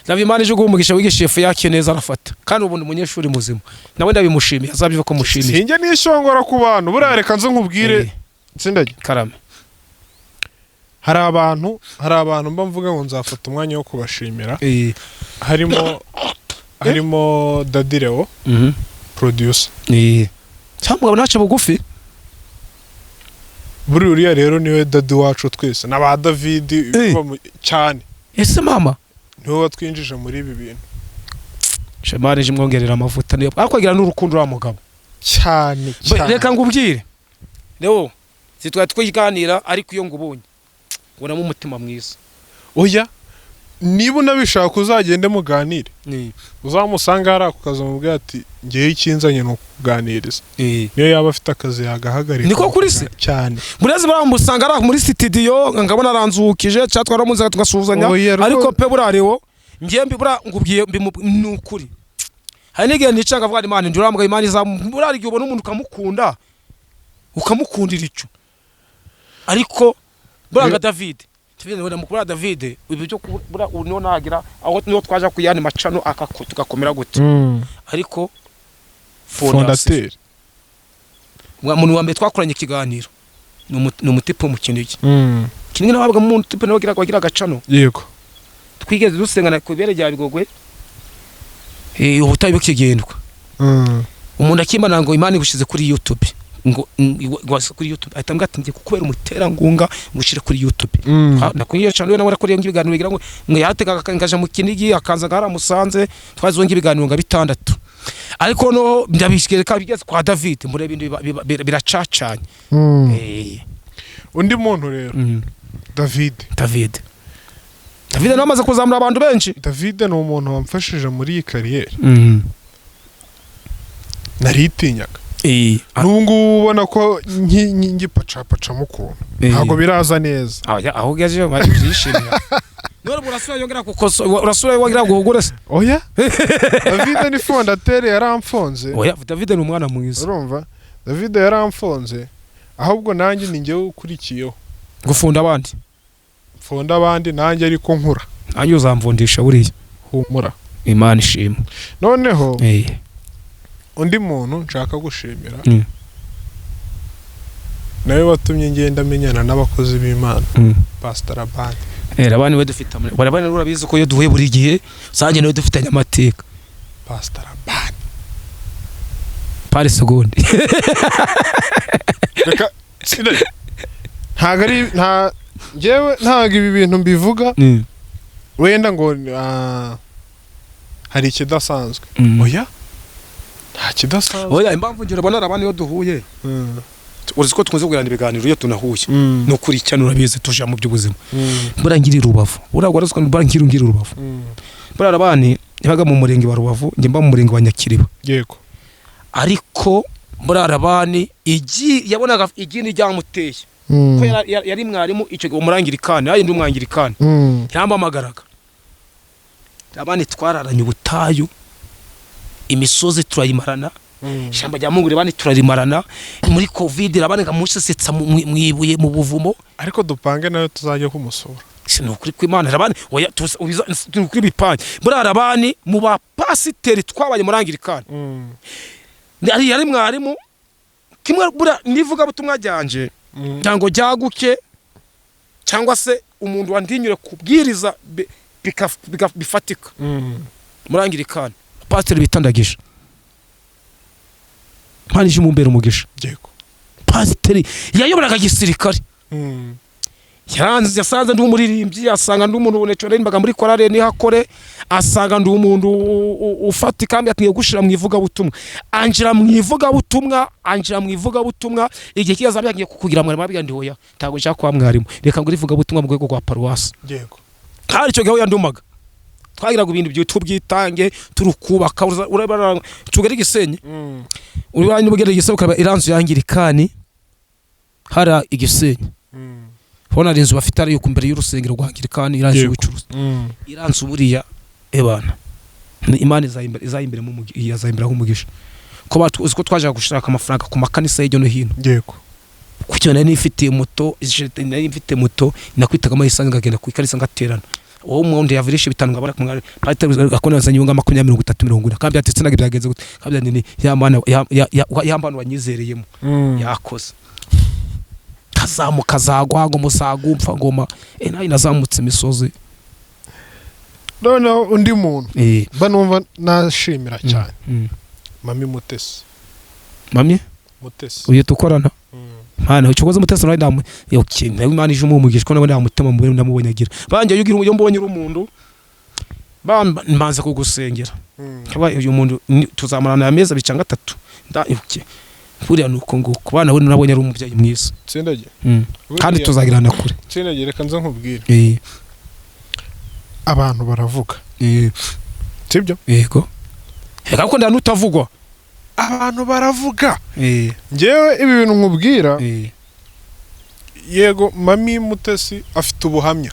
David, Imana ije guha umugisha, wigishije ifu yake neza arafata, kandi ubu ni umunyeshuri muzima, nawe ndabimushimiye, azabyuka ko mushimiye. Sinjya nishongora ku bantu buriya, reka nze nkubwire. Tsindage. Karame. Hari abantu mba mvuga ngo nzafata umwanya wo kubashimira, harimo Daddy Leo, producer. Cyangwa mugabo naca bugufi. Buri uriya rero niwe daddy wacu twese na ba David cyane. Ese mama. Niwe watwinjije muri ibi bintu. Shemari ije imwongerera amavuta, niyo ariko agira n'urukundo wa mugabo. Cyane cyane. Reka ngubwire Leo, sitwa twiganira, ariko iyo ngubonye ubonamo umutima mwiza. Oya. Niba unabishaka uzagende muganire, uzamusanga hari ako kazi, umubwira ati ngewe ikinzanye ni ukuganiriza. Niyo yaba afite akazi yagahagarika. Niko kuri se? Cyane. Murezi baramusanga ari muri studio, ngabona aranzuhukije cyangwa twaramuzaga tugasuhuzanya. Oya, ariko pe burariwo ngiye mbibura ngubwiye ni ukuri. Hari n'igihe nica ngavuga nti Imana ndurambwa, Imana izamu burari, igihe ubona umuntu ukamukunda, ukamukundira icyo. Ariko buranga David David wenda mukuru David, ibi byo bura niho nagira aho niho twaja kuyandi macano akako tugakomera gute. Ariko fondateur. Umuntu wa mbere twakoranye ikiganiro ni umutipe wo mu Kinigi. Kinigi nawe wabaga mu mutipe nawe wagira agacano. Twigeze dusengana ku ibere rya Bigogwe, ubutayu bukigendwa. Umuntu akimana ngo Imana igushize kuri YouTube, ngo kuri YouTube, ahita ambwira ati ngiye kukubera umuterankunga ngushyire kuri YouTube. Nakwiye cyane nawe nakoreye ibiganiro bigira ngo yategaga ngaja mu Kinigi akaza ngaramusanze, twazonga ibiganiro nga bitandatu. Ariko no ndabishikireka bigeze kwa David murebe ibintu biracacanye. Undi muntu rero, David. David nawe amaze kuzamura abantu benshi. David ni umuntu wamfashije muri iyi carrière. Naritinyaga. N'ubu ngubu ubona ko ngipacapacamo ukuntu, ntabwo biraza neza. Aho ugejeje byishimira none urasura yongera kukoso urasura yongera guhugura se? Oya, David ni fondateur, yaramfonze. Oya, David ni umwana mwiza. Urumva, David yaramfonze, ahubwo nanjye ni njyewe ukurikiyeho. Gufunda abandi. Mfonda abandi nanjye, ariko nkura. Nanjye uzamvundisha buriya. Humura. Imana ishimwe. Noneho undi muntu nshaka gushimira, nawe watumye ngenda menyana n'abakozi b'Imana, Pastor Rabani. Rabani we dufite Rabani urabizi ko iyo duhuye buri gihe usanga nawe dufitanye amateka. Pastor Rabani. Pari segonde. Reka ntabwo ari nta njyewe ntabwo ibi bintu mbivuga wenda ngo hari ikidasanzwe. Oya, nta kidasanzwe. Oya, impamvu ngira ubona Rabani iyo duhuye, uzi ko tukunze kugirana ibiganiro iyo tunahuye, no kuri cyane urabizi tuja mu by'ubuzima. Mbura ngiri Rubavu, uragwa ruswa, mbura ngiri Rubavu. Mbura Rabani yabaga mu murenge wa Rubavu, njye mba mu murenge wa Nyakiriba. Yego. Ariko mbura Rabani igi yabonaga igini ryamuteye ko yari mwarimu icyo gihe umurangirikani, yayi ndi umwangirikani. Yampamagaraga. Rabani twararanye ubutayu, imisozi turayimarana, ishyamba rya Mungu Rabani turarimarana, muri Covid Rabani ngamusesetsa mu ibuye mu buvumo. Ariko dupange nawe tuzajya kumusura. Ni ukuri kw'Imana Rabani, oya ni ukuri bipange. Muri Rabani mu bapasiteri twabaye murangirikani, yari mwarimu kimwe bura nivuga butumwa ryanje cyangwa ryaguke cyangwa se umuntu wandinyure kubwiriza bifatika murangirikani pasiteri bitandagije Imana ije umumbera umugisha. Yego. Pasiteri yayoboraga gisirikare. Yaranze yasanze ndi umuririmbyi, asanga ndi umuntu ubonetse waririmbaga muri korale nihakore, asanga ndi umuntu ufatika, kandi atiye gushira mu ivugabutumwa, anjira mu ivugabutumwa, anjira mu ivugabutumwa. Igihe kizaza yagiye kukugira mwarimu, ababwira ndi hoya ntabwo nshaka kuba mwarimu, reka ngo ivugabutumwa mu rwego rwa paruwasi. Yego. Kandi icyo gihe yandumaga twagiraga ibintu byitwa ubwitange turukubaka urabara tugera Igisenyi, urabona ubugera Igisenyi ukaba iranzu yangirikani hara Igisenyi, ubona ari inzu bafite ari imbere y'urusengero rwa Anglikani, iranzu y'ubucuruzi, iranzu buriya ebana Imana izayimbere mu yazayimbere umugisha ko uzi ko twaje gushaka amafaranga ku makanisa hirya no hino. Yego. Kuko nari nifite moto, nari mfite moto nakwitagamo isanzwe ngagenda ku ikanisa ngaterana uwo mundi yavirisha bitanu ngabara ku mwari pastor akona azanye ngo 20 30 40 kandi atetse nage byagenze gute kandi ni ya mana ya mana wanyizereyemo yakoze kazamuka zagwa ngo musagumfa ngoma nayo nazamutse imisozi. Noneho undi muntu mba numva nashimira cyane, Mami Mutesi. Mami Mutesi uyu tukorana Mana ucokoze Mutesi nawe ndamu okay nawe Imana ije umugisha ko nawe ndamutema mu ndamubonye agira banje iyo mbonye uri umuntu mbanza kugusengera kaba uyu muntu tuzamarana amezi abiri cyangwa atatu nda okay buriya nuko nguko bana we nabonye ari umubyeyi mwiza. Tsindage. Kandi tuzagirana kure. Tsindage, reka nze nkubwire. Abantu baravuga, sibyo? Yego, reka ko ndanutavugwa. Abantu baravuga. Njyewe ibi bintu nkubwira, yego, Mami Mutesi afite ubuhamya,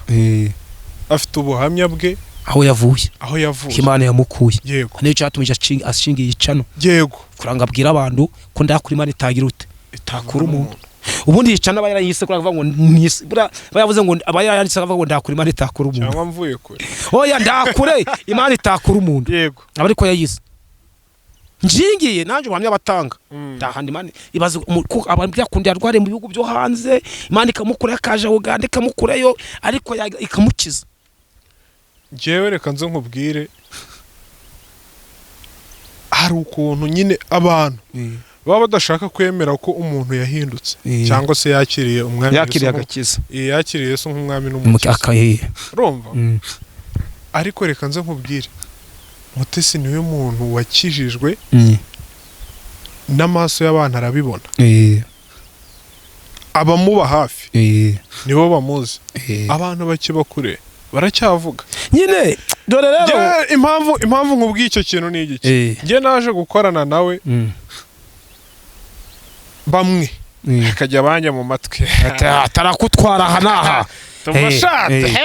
afite ubuhamya bwe aho yavuye, aho yavuye, Imana yamukuye. Niyo cyatumije ashinga iyi channel kugira ngo abwire abantu ko ndakura Imana itagira ute, itakura umuntu. Ubundi iyi channel aba yarayise kugira ngo avuga ngo buriya aba yavuze ngo, aba yarayanditse akavuga ngo ndakura Imana itakura umuntu. Cyangwa mvuye kure. Oya, ndakure Imana itakura umuntu. Aba ariko yayise nshingiye nanjye ubuhamya batanga. Ndahandi Imana ibaze ko abantu byakunda yarwariye mu bihugu byo hanze, Imana ikamukura, akaja Uganda ikamukurayo, ariko ikamukiza. Njyewe reka nze nkubwire, hari ukuntu nyine abantu baba badashaka kwemera ko umuntu yahindutse cyangwa se yakiriye umwami yakiriye Yesu agakiza. Yakiriye Yesu nk'umwami n'umukiza. Urumva? Ariko reka nze nkubwire, Mutesi niwe muntu wakijijwe n'amaso y'abantu arabibona. Abamuba hafi nibo bamuzi, abantu bakiba kure baracyavuga. Nyine dore rero. Njyewe impamvu nkubwiye icyo kintu ni igiki? Njye naje gukorana nawe, bamwe bakajya banja mu matwi. Atarakutwara aha n'aha. Tumashate.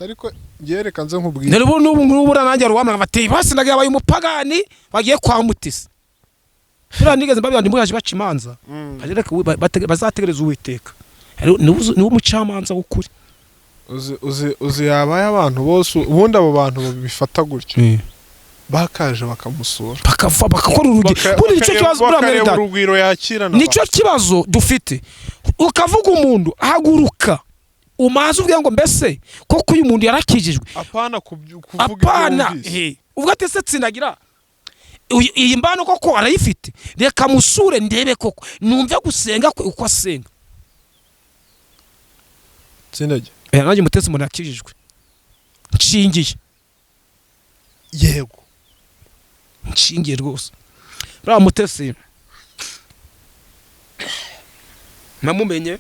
Ariko njyewe reka nze nkubwire. Rero ubu n'ubu ngubu nanjye hari uwamara bati basi ndagiye, abaye umupagani, bagiye kwa Mutesi. Buriya nigeze mbabwira ndi muraje baca imanza. Reka bazategereza Uwiteka. Rero niwe umucamanza w'ukuri. Uzi yabaye abantu bose, ubundi abo bantu babifata gutyo bakaje bakamusura, bakava bakakora urugi. Buriya nicyo kibazo buriya mwene bakareba data. urugwiro yakirana. Nicyo kibazo dufite. Ukavuga umuntu, haguruka umaze ubwira ngo mbese koko uyu muntu yarakijijwe? Apana kuvuga ibyo Apana. wumvise. Uvuga ati ese tsindagira iyi mbano koko arayifite? Reka musure ndebe koko, numve gusenga kwe uko asenga. Tsindage. Nanjye Mutesi umuntu yakijijwe nshingiye. Nshingiye rwose. Buriya Mutesi namumenye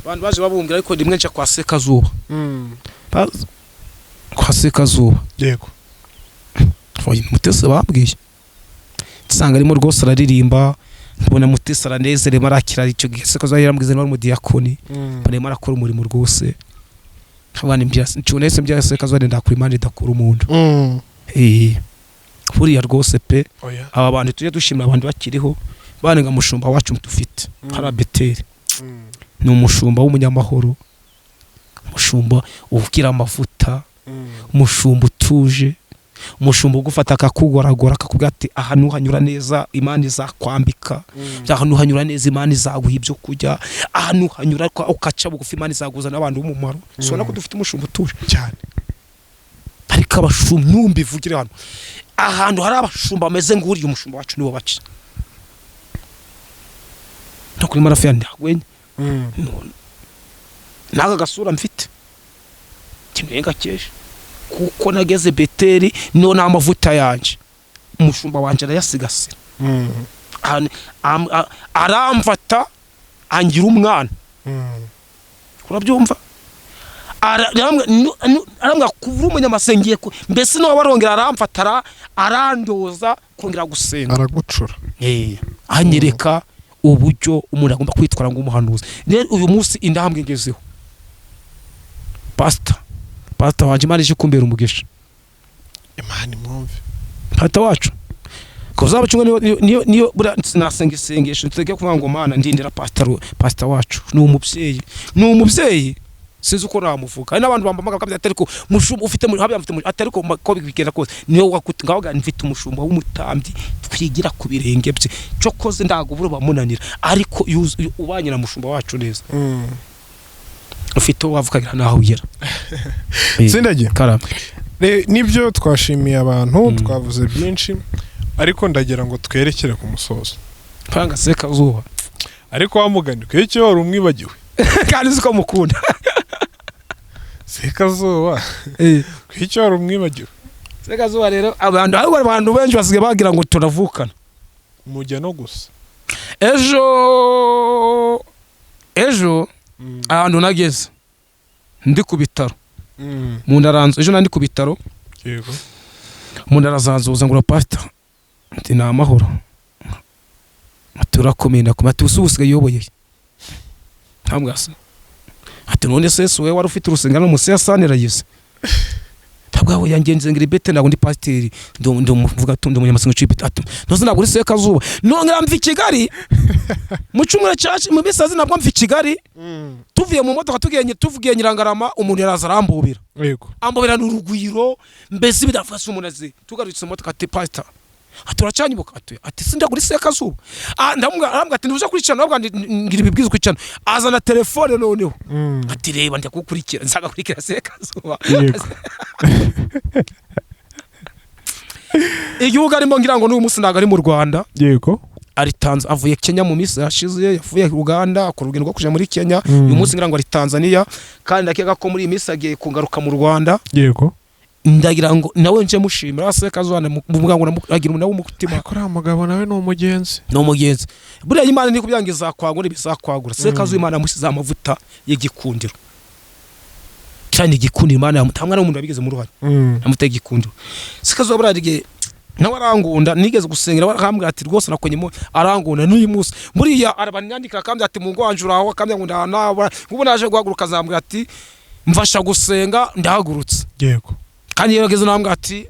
abantu baje babumbwira, ariko rimwe nca kwa Sekazuba. Kwa Sekazuba. Oya, Mutesi bambwiye nsanga arimo rwose araririmba, mbona Mutesi aranezerewe, arakira. Icyo gihe Sekazuba yarambwize niba ari umudiyakoni. Mbona arimo arakora umurimo rwose, nkabana nshobora mbya Sekazuba ndakura Imana idakura umuntu. Buriya rwose pe. Oya. Aba bantu tujye dushimira abantu bakiriho banenga mushumba wacu dufite hariya Beteri. Ni umushumba w'umunyamahoro, umushumba ugira amavuta, umushumba utuje, umushumba ugufata akakugoragora, akakubwira ati aha nuhanyura neza Imana izakwambika, aha nuhanyura neza Imana izaguha ibyo kurya, aha nuhanyura ukaca bugufi Imana izaguzana abantu b'umumaro. Ubona ko dufite umushumba utuje. Cyane. Ariko abashumba, numva ivugire hano, ahantu hari abashumba bameze ng'uriya umushumba wacu nibo baca no kuri marafi ya ndagwenya. N'aka gasura mfite kimenga kesha kuko nageze Beteri niyo n'amavuta yanjye umushumba wanjye arayasigasira. Aramfata angira umwana. Urabyumva? Arambwira kuba umunyamasengiye mbese niba barongera aramfata arandoza kongera gusenga. Aragucura. Anyereka uburyo umuntu agomba kwitwara nk'umuhanuzi. Rero uyu munsi intambwe ngezeho, pasita wanjye, Imana ije kumbera umugisha. Imana imwumve. Pasita wacu kuzaba kimwe niyo buriya nasenga isengesho nsenge kuvuga ngo Mana ndindira pasita wacu. Ni umubyeyi, ni umubyeyi, sinzi uko namuvuga. Hari n'abantu bambamaga bakavuga ati ariko mushumba ufite habya mfite ati ariko ko bigenda kose niyo wakuti ngaho mfite umushumba w'umutambyi twigira ku birenge bye. Cyokoze ndago buro bamunanira, ariko iyo ubanye na mushumba wacu neza, ufite uwo wavugagira naho ugera. Tsindage. Karame. Nibyo, twashimiye abantu, twavuze byinshi, ariko ndagira ngo twerekere ku musozo. Panga Sekazuba. Ariko wamugani kwiki wari umwibagiwe? Kandi uzi ko mukunda. Sekazuba, kwiki wari umwibagiwe? Sekazuba rero abantu, ariko abantu benshi basigaye bagira ngo turavukana. Mujya no gusa. Ejo ahantu nageze ndi ku bitaro. Mu ndaranzu ejo nandi ku bitaro. Yego. Mu ndarazanzuza ngo pastor, ati ni amahoro, ati urakomeye, ndakomeye, ati ubu usigaye uyoboye ntabwo asa, ati none se wowe wari ufite urusengero munsi ya Sunrise? Ntabwo aho yanjye nzengera ibete, ntabwo ndi pasiteri, ndi umuvuga, ndi umunyamasengesho y'ibete. Ati ntuzi ntabwo uri Sekazuba? Nongera mva i Kigali mu cyumweru cyacu mu minsi nabwo mva i Kigali, tuvuye mu modoka tugiye tuvugiye Nyirangarama, umuntu yaraza arambubira. Yego. Ambobera ni urugwiro mbese bidafashe umuntu azi. Tugarutse mu modoka, ati pastor, ati uracanyibuka? Ati sindagura Sekazuba. Ah, ndamubwira, arambwira ati ntuje kurikirana, ndamubwira ngira ibibwizo kurikirana. Azana telefone noneho, ati reba ndakukurikira, nzagakurikira Sekazuba. Yego. Igihugu arimo ngira ngo n'uyu munsi ntabwo ari mu Rwanda. Yego. Ari Tanzania, avuye Kenya mu minsi yashize, yavuye Uganda akora urugendo rwo kuja muri Kenya. Uyu munsi ngira ngo ari Tanzania, kandi ndakeka ko muri iyi minsi agiye kugaruka mu Rwanda. Yego. Ndagira ngo nawe nje mushimira Sekazuba, muvuga ngo agira nawe umutima. Ariko uriya mugabo nawe ni umugenzi. Ni umugenzi buriya, Imana ni kubyanga izakwagura, ibizakwagura. Sekazuba Imana yamusize amavuta y'igikundiro cyane, igikundiro Imana yamutanga n'umuntu wabigize mu ruhare, amutega igikundiro. Sekazuba buriya igihe nawe arangunda, nigeze gusengera arambwira ati rwose nakonyemo, arangunda n'uyu munsi buriya arabanyandikira akambwira ati mu ngwanje uraho, akambwira ngo ndahanabura ngubu naje guhaguruka, azambwira ati mfasha gusenga ndahagurutse. Yego. Kandi iyo ageze nambwira ati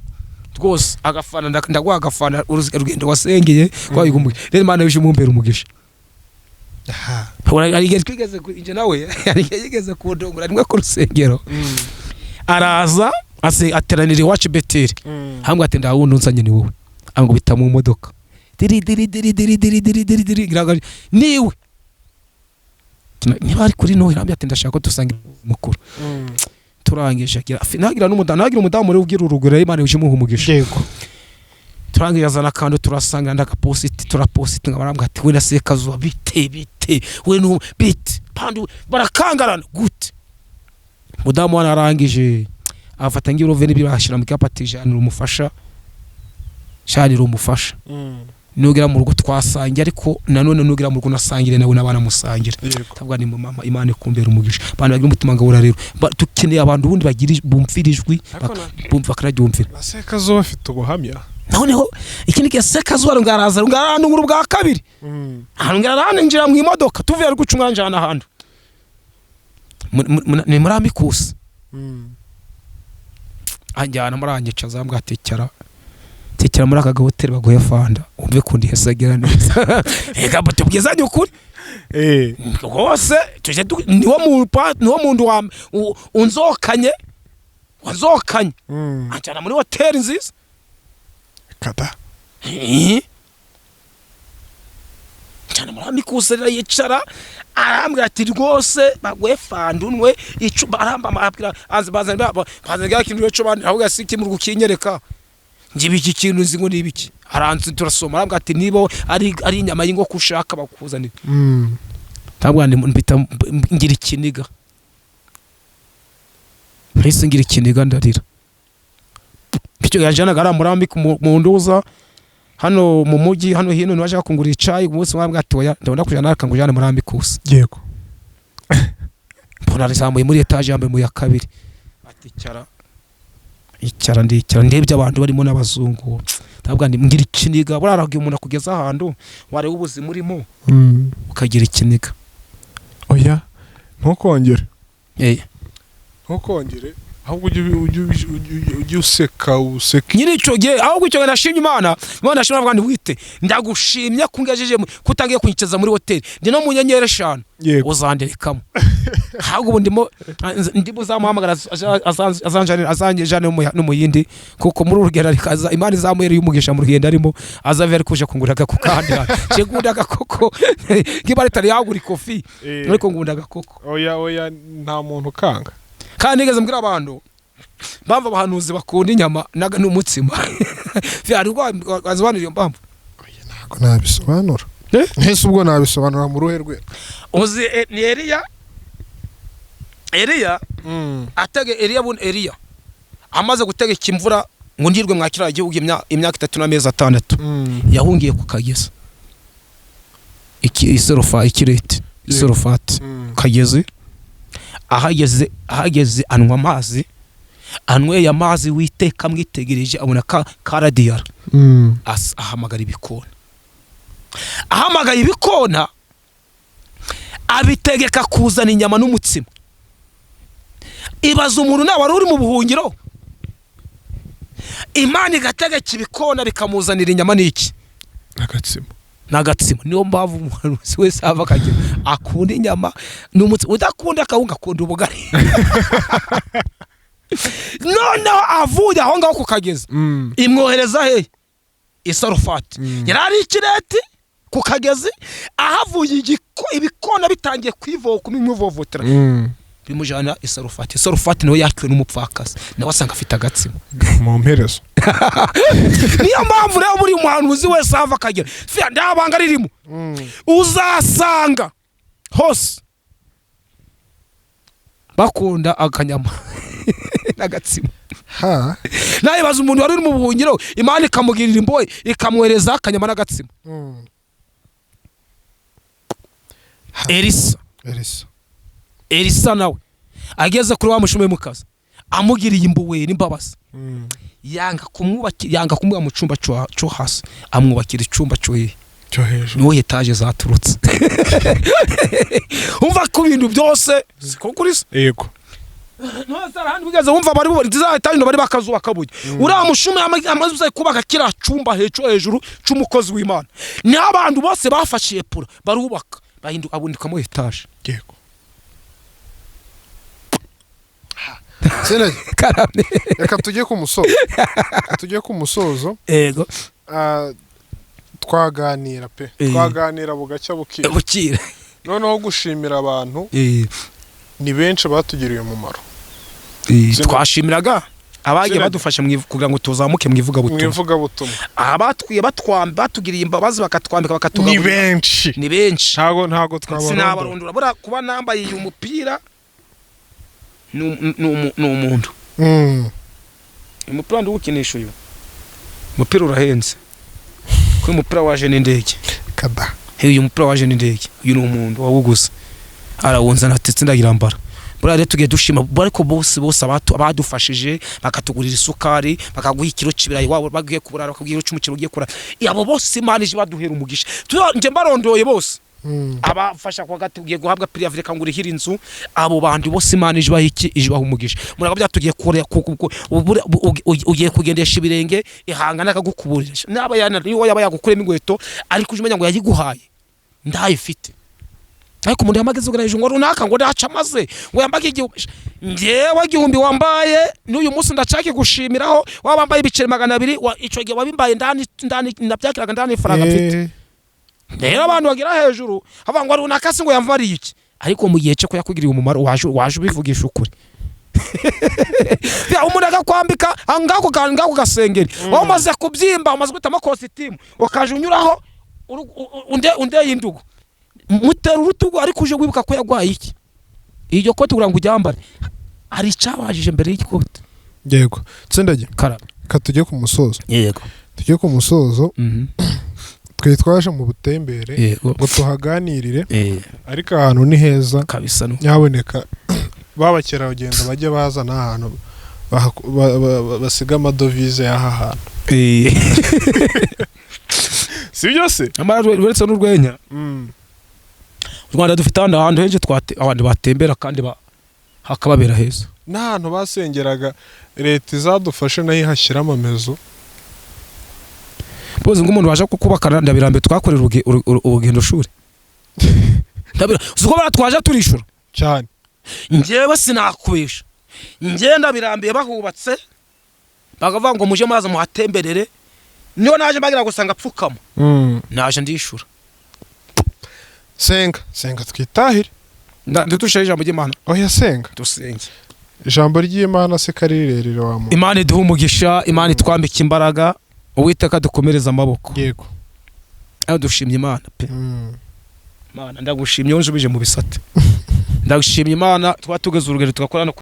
rwose agafana ndaguha agafana urugendo wasengeye twabigumuye rero Imana yuje umumbera umugisha. Hari igihe twigeze njye nawe hari igihe yigeze kundongora rimwe ku rusengero, araza ateranira iwacu Beteli, hambwa ati ndawundi unzanye ni wowe, angubita mu modoka diri diri diri diri diri diri diri diri ngira niwe niba ari kuri Noheli, arambwira ati ndashaka ko dusanga mukuru. Turangije agira nagira n'umudamu, nagira umudamu uri ugira urugwiro, Imana yuje imuha umugisha. Yego. Turangije azana akantu turasanga ndagapositi, turapositi, barambwira ati we na Sekazuba bite bite we nu bite pandi barakangarana gute. Mudamu wana arangije afata ngira uruve n'ibyo ashyira mu kapati janira umufasha, shanira umufasha. Nugera mu rugo twasangiye, ariko nanone nugera mu rugo nasangire nawe n'abana musangire. Yego. Ndavuga ni mama Imana ikumbera umugisha. Abantu bagira umutima ngabura rero, dukeneye abantu ubundi bagira bumvira ijwi, bumva bakanaryumvira. Na Sekazuba afite ubuhamya. Noneho ikindi gihe Sekazuba ngaraza ngaranungura ubwa kabiri, aranjira mu imodoka tuvuye ari guca umwanja ahantu ni muri Amikusi, anjyana muranyica azambwa ati tekera muri aka gahoteli baguhe fanda wumve kundi hesagira neza. Ega tubwizanye ukuri rwose tuje niwo muntu wa unzokanye wanzokanye, anjyana muri hoteli nziza. Kada. Cyane muri Amikusi rero yicara arambwira ati rwose baguhe fanda unwe icupa, aramba arambwira bazana bazana kintu cyo bandi ahubwo si kimwe gukinyereka ngibi iki kintu nzi ngo ni ibiki. Aranze turasoma, arambwira ati niba ari inyama y'inkoko ushaka bakuzanira. Ntabwo mpita ngira ikiniga, mpise ngira ikiniga ndarira. Icyo yanjanaga ari murambi mu nduza hano mu mujyi hano hino niba kungura icayi umunsi wambwa ati oya ndabona kujana nakangujana muri Amikusi. Yego. Mbona rizamuye muri etage yambaye mu ya kabiri, ati icara icara, ndicara ndebye abantu barimo n'abazungu, ndavuga nti ngira ikiniga. Buraragiye umuntu akugeza ahantu wareba ubuzima urimo ukagira ikiniga. Oya ntukongere. Ntukongere ahubwo ujye useka useke. Nyiri icyo gihe ahubwo icyo gihe nashimye Imana, Imana nashimye avuga nti wite ndagushimye ko ungejeje kutangiye kunyicaza muri hoteli ndi no mu nyenyeri 5 uzanderekamo. Ahubwo ubu ndimo uzamuhamagara azanjane no mu yindi, kuko muri urugendo arikaza Imana izamuhereye umugisha mu rugendo arimo azave ari kuje kungura agakoko kandi je ngunda agakoko ngiba ritari yagura ikofi ariko ngunda agakoko. Oya oya nta muntu ukanga. Kandi nigeze mbwira abantu mpamvu abahanuzi bakunda inyama n'umutsima. Hari ubwo wasobanura iyo mpamvu? Ntabwo nabisobanura. Ese ubwo nabisobanura mu ruhe rwe? Uzi ni Eliya, Eliya atege Eliya bun Eliya amaze gutegeka imvura ngo ndirwe mwa kiriya gihugu imyaka 3 n'amezi 6, yahungiye ku kagezi iserofa ikirete iserofati kagezi, ahageze anywa amazi. Anyweye amazi, witeka amwitegereje abona ka karadiyara. Ahamagara ibikona, ahamagaye ibikona abitegeka kuzana inyama n'umutsima. Ibaza umuntu nawe wari uri mu buhungiro, Imana igategeka ibikona bikamuzanira inyama n'iki? Agatsima. N'agatsima. Niyo mpamvu umuhanuzi wese ava akagira akunda inyama n'umutsima, udakunda akawunga akunda ubugari. Noneho avuye aho ngaho ku kagezi, imwohereza he? Isarufati. Yari ari ikireti ku kagezi, ahavuye ibikona bitangiye kumwivovotera, bimujyana Isarufati. Isarufati nawe yakiwe n'umupfakazi, nawe asanga afite agatsima. Mu mperezo. Niyo mpamvu rero buri muhanuzi wese ava akagera, fia nta banga ririmo, uzasanga hose bakunda akanyama n'agatsima. Ha. Nayibaza umuntu wari uri mu buhungiro, Imana ikamugirira imbohe, ikamwohereza akanyama n'agatsima. Elisa. Elisa. Elisa nawe ageze kuri wa mushume mukazi, amugiriye impuhwe n'imbabazi, yanga kumwubakira, yanga kumuha mu cyumba cyo hasi, amwubakira icyumba cyo hehe? Cyo hejuru. Niho etaje zaturutse. Umva ko ibintu byose siko kuri se. Yego. Ntose ahandi bigeze, wumva bari bubona za etaje bari bakazubaka burya uriya mushume amaze kubaka kiriya cyumba hejuru cy'umukozi w'Imana, niho abantu bose bafashe epura barubaka, bahinduka abundikamo etaje. Yego. Sena, Karame. reka tujye ku musozo. Reka tujye ku musozo. Ego. Ah, twaganira pe. Twaganira bugacya bukira. Bukira. Noneho gushimira abantu ni benshi batugiriye umumaro. Twashimiraga abagiye Zina- badufasha kugira ngo tuzamuke mu mu ivugabutumwa. ivugabutumwa. Abatwiye batugiriye imbabazi, bakatwambika, Ni bakatugaburira. benshi. Ni benshi. Ntago twabarondora. Sinabarondora. Buriya kuba nambaye uyu mupira ni umuntu. Uyu mupira ndiwukinisha, uyu mupira urahenze kuko uyu mupira waje n'indege. Kada. Hey, uyu mupira waje n'indege, uyu ni umuntu wawuguze arawunzana ati ndagirambara. Buriya rero tugiye dushima, ariko bose bose abadufashije bakatugurira isukari, bakaguha ikiro cy'ibirayi waba bagiye kuburara, bakaguha ikiro cy'umuceri ugiye kurara, abo bose Imana ije baduhera umugisha. Njye mbarondoye bose, abafasha kwa gati ugiye guhabwa préavis, reka ngo urihire inzu, abo bandi bose Imana ije ibaha iki? Ije ibaha umugisha. Muraga byatugiye kure, ugiye kugendesha ibirenge, ihangana akagukuburira naba yana niyo yaba yagukuremo inkweto, ariko uje umenya ngo yayiguhaye ndayifite. Ariko umuntu yamageze ugana hejuru ngo runaka ngo ndaca amaze ngo yambage 1000, njyewe 1000 wambaye n'uyu munsi ndacake gushimiraho. Waba wambaye ibiceri 200, ico gihe wabimbaye ndani ndani nabyakiraga ndani ifaranga mfite. Rero abantu bagera hejuru havuga ngo runaka se ngo yamvariye iki, ariko mu gihe cyo ko yakugiriye umumaro waje ubivugisha ukuri. Ya, umuntu akakwambika ngako gasengeri, wowe umaze kubyimba, umaze guhitamo kositimu, ukaje unyuraho undeye indugu, mutera urutugu, ariko uje wibuka ko yagwaye iki, iryo kote kugira ngo uryambare hari icabajije mbere y'ikote. Yego. Tsindage. Karame. Reka tujye ku musozo. Yego. Tujye ku musozo. Twe twaje mu butembere Yego. ngo tuhaganirire, ariko ahantu ni heza. Kabisa no. Nyaboneka babakerarugendo bajye baza n'ahantu basiga amadovize y'aha hantu. Si byo se? Amara uretse n'urwenya, u Rwanda dufite ahandi ahantu henshi abantu batembera kandi hakababera heza. N'ahantu basengeraga, leta izadufashe nayo ihashyira amamezo. Boze ngo umuntu waje kukubaka ndabirambe, twakorera urugendo shuri. Ndabira uzi ko baratwaje turishura. Cyane. Njyewe sinakubesha, njye ndabirambiye bahubatse bakavuga ngo muje muraza muhatemberere, niyo naje mbagira gusanga apfukama, naje ndishura. Senga, senga twitahire. Ndutushe ijambo ry'Imana. Oya, senga. Dusenge. Ijambo ry'Imana se kari rirerire wa muntu. Imana iduhe umugisha, Imana itwambike imbaraga, Uwiteka dukomereze amaboko. Yego. Aho dushimye Imana pe. Imana ndagushimye, unjubije mu bisate, ndagushimye Imana, tuba tugeze urugero tugakora no